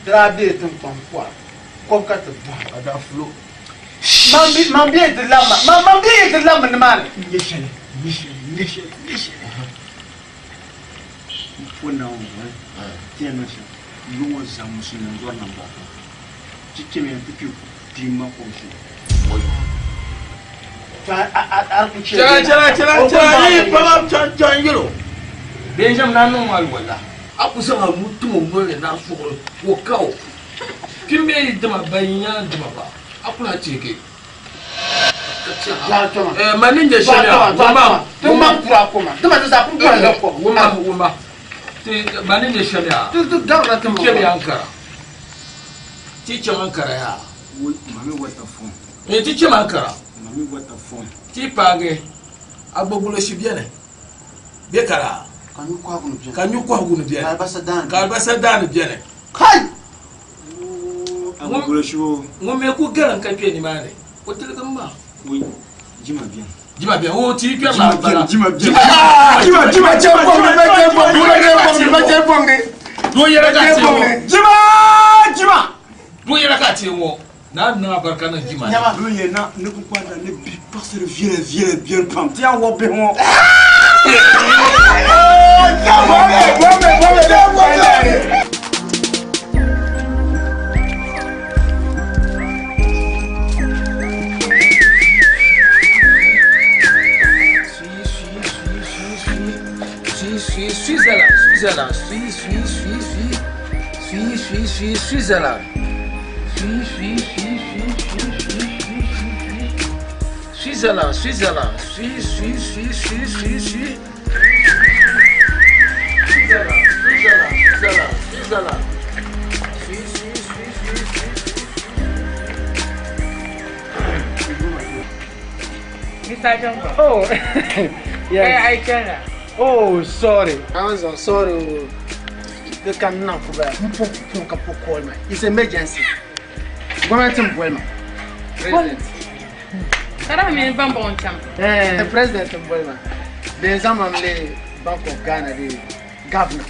ti daa be tiŋkpaŋ pɔra, kɔbu ka ti bɔhim. A daa fulo. Man bi, man bi ti labima, man, man bi ti labimi nimaani. N nyɛ shɛli, n nyɛ shɛli, n nyɛ shɛli, n nyɛ shɛli. N po Naawuni zuɣu, ti yɛn niŋ shɛm, yuŋ ŋɔ zaa musulinim zɔri nambɔɣu pam. Ti chɛmiya nti kpi kpiimba kom shee. Chɛla chɛla chɛla chɛla yi pama chaŋ chaŋ yɛlo Benjamin naa niŋ ma alwala a ku zaŋ a nuu tim o noli ni ni a suɣiri ka o ka o kpim bee yi dima ban yi nyaŋ dima ba a ku lahi teegi ka chɛ ma ni nyɛ shɛli yaa wumma wumma wumma ma ni nyɛ shɛli yaa chɛmi Ankara ti chaŋ Ankara yaa Ti chaŋ Ankara ti paagi Agbogbloshie beni bɛ kara ka Nyukɔhigu ni beni ka Alibasa daani beni ŋun mi ku galim ka kpe nimaani o tiligi ma. Jima beni o ti kpɛri maa bala. Jima chɛ bɔŋ ni bɛ chɛ bɔŋ ni bɛ chɛ bɔŋ ni bɛ chɛ bɔŋ ni. Doo yɛla ka ti ŋɔ. Jima jima. Doo yɛla ka ti ŋɔ. Naa niŋ abarika niŋ jima ni. Doo yɛ na ni ku kpanda ni bi paɣasiri viɛla viɛla biɛni pam ti yɛn wɔbi bihi ŋɔ. Switzerland, Switzerland, Swi, Swi, Swi, Swi, Swi, Swi, Swi, Switzerland. Swi, Swi, Swi, Swi, Swi, Swi, Swi, Swi, Swi. Switzerland, Switzerland, Swi, Swi, Swi, Swi, Swi, Swi. Switzerland, Switzerland, Switzerland, Switzerland. Swi, Swi, Swi, Swi, Swi, Swi. Mr. Johnson. Oh, yes. Hey, I can. Oh, sorry. I'm so sorry. The can na kuba. Mpo phone ka po call me. It's emergency. Government m bol ma. President. Kada mi ban bon cham. Eh, president m bol ma. Ben zamam le Bank of Ghana the governor.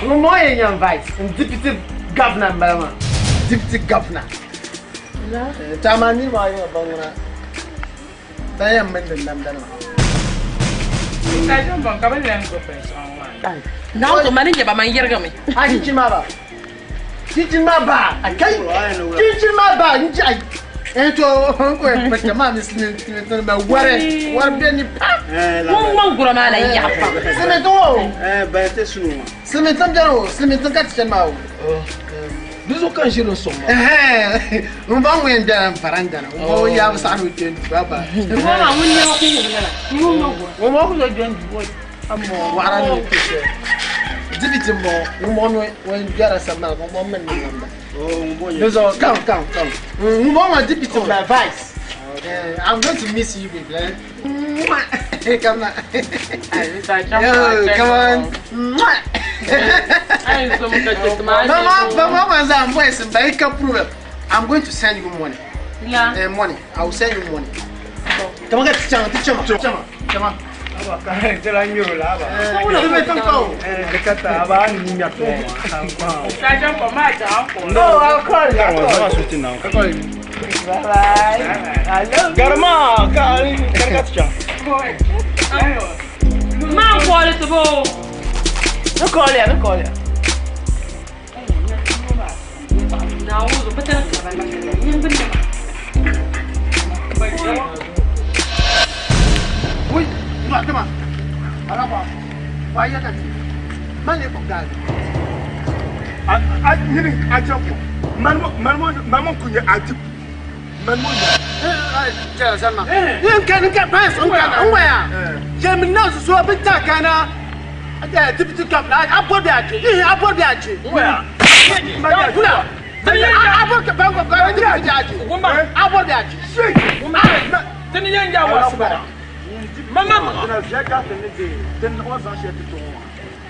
Mo mo ye yan vice, deputy governor mbala ma. Deputy governor. Tama ni ma yo banguna. Ban yɛn mindi namda nima. Mr. Johnson ka bɛ lan gbubi binshɛɣu ŋɔ maa. Naawuni mani nyɛ ba man yirigimi. A chinchin maa ba. Chinchin maa ba. A kai. Chinchin maa ba. N ji ai. Eh to n ko pata maa mi silimiinsi ma wari wari bɛ ni pam. Ŋun ŋman gura maa la yaɣa pam. Silimiinsi o. Eh baya te sunu ma. Silimiinsi bɛni o silimiinsi ka ti chani maa o. Di zuɣu ka n ʒiri n sɔŋ maa. N ba ŋun yɛn bɛla varanda ni o yaa bi saɣi ni o kpe n ba ba. Ŋun maa ŋun nɛma ku wuhi lala ŋun ŋma gura. Ŋun maa ku zo kpe n du o waɣara ni kpe shɛli. Dibiti n bɔŋɔ ŋun bɔŋɔ mi ŋun gbɛrila sambani ŋun bɔŋɔ mini ni namba. Di zuɣu come come come ŋun bɔŋɔ maa dibiti n bala vice. I'm going to miss you baby. Come on. Yo, come on. Mama, mama, mama, boys, problem. I'm going to send you money. Yeah. Money. I will send you money. Come on, get chama, chama, chama, chama. Aba ka tela nyoro la aba. Eh, Aba ni mi ato ma. Sergeant for my job. No, I'll call you. I'll call you. I'll call you. Bye bye. I love you. Garma ka ka ka Man call it bo. No call ya, no call ya. Na wuzo bata ka ba. Yin bin Oui, no, come on. Alaba. Why you got Man le ko gal. A nyini a jɛ ko man man kun ye a di man mo ya. Jẹ́ Salma. N ka n ka bɛn sɔn ka na n waya. Jɛmi na soso a bɛ taa ka na. Deputy governor a bɔ de a cɛ. A bɔ de a cɛ. N waya. Kula. A bɔ ka ban ko ka deputy a cɛ. A bɔ de a cɛ. Tini yɛn ja wa sibara. Mama ma.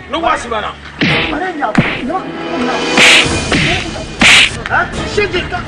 Ne wa sibara. Shege ka.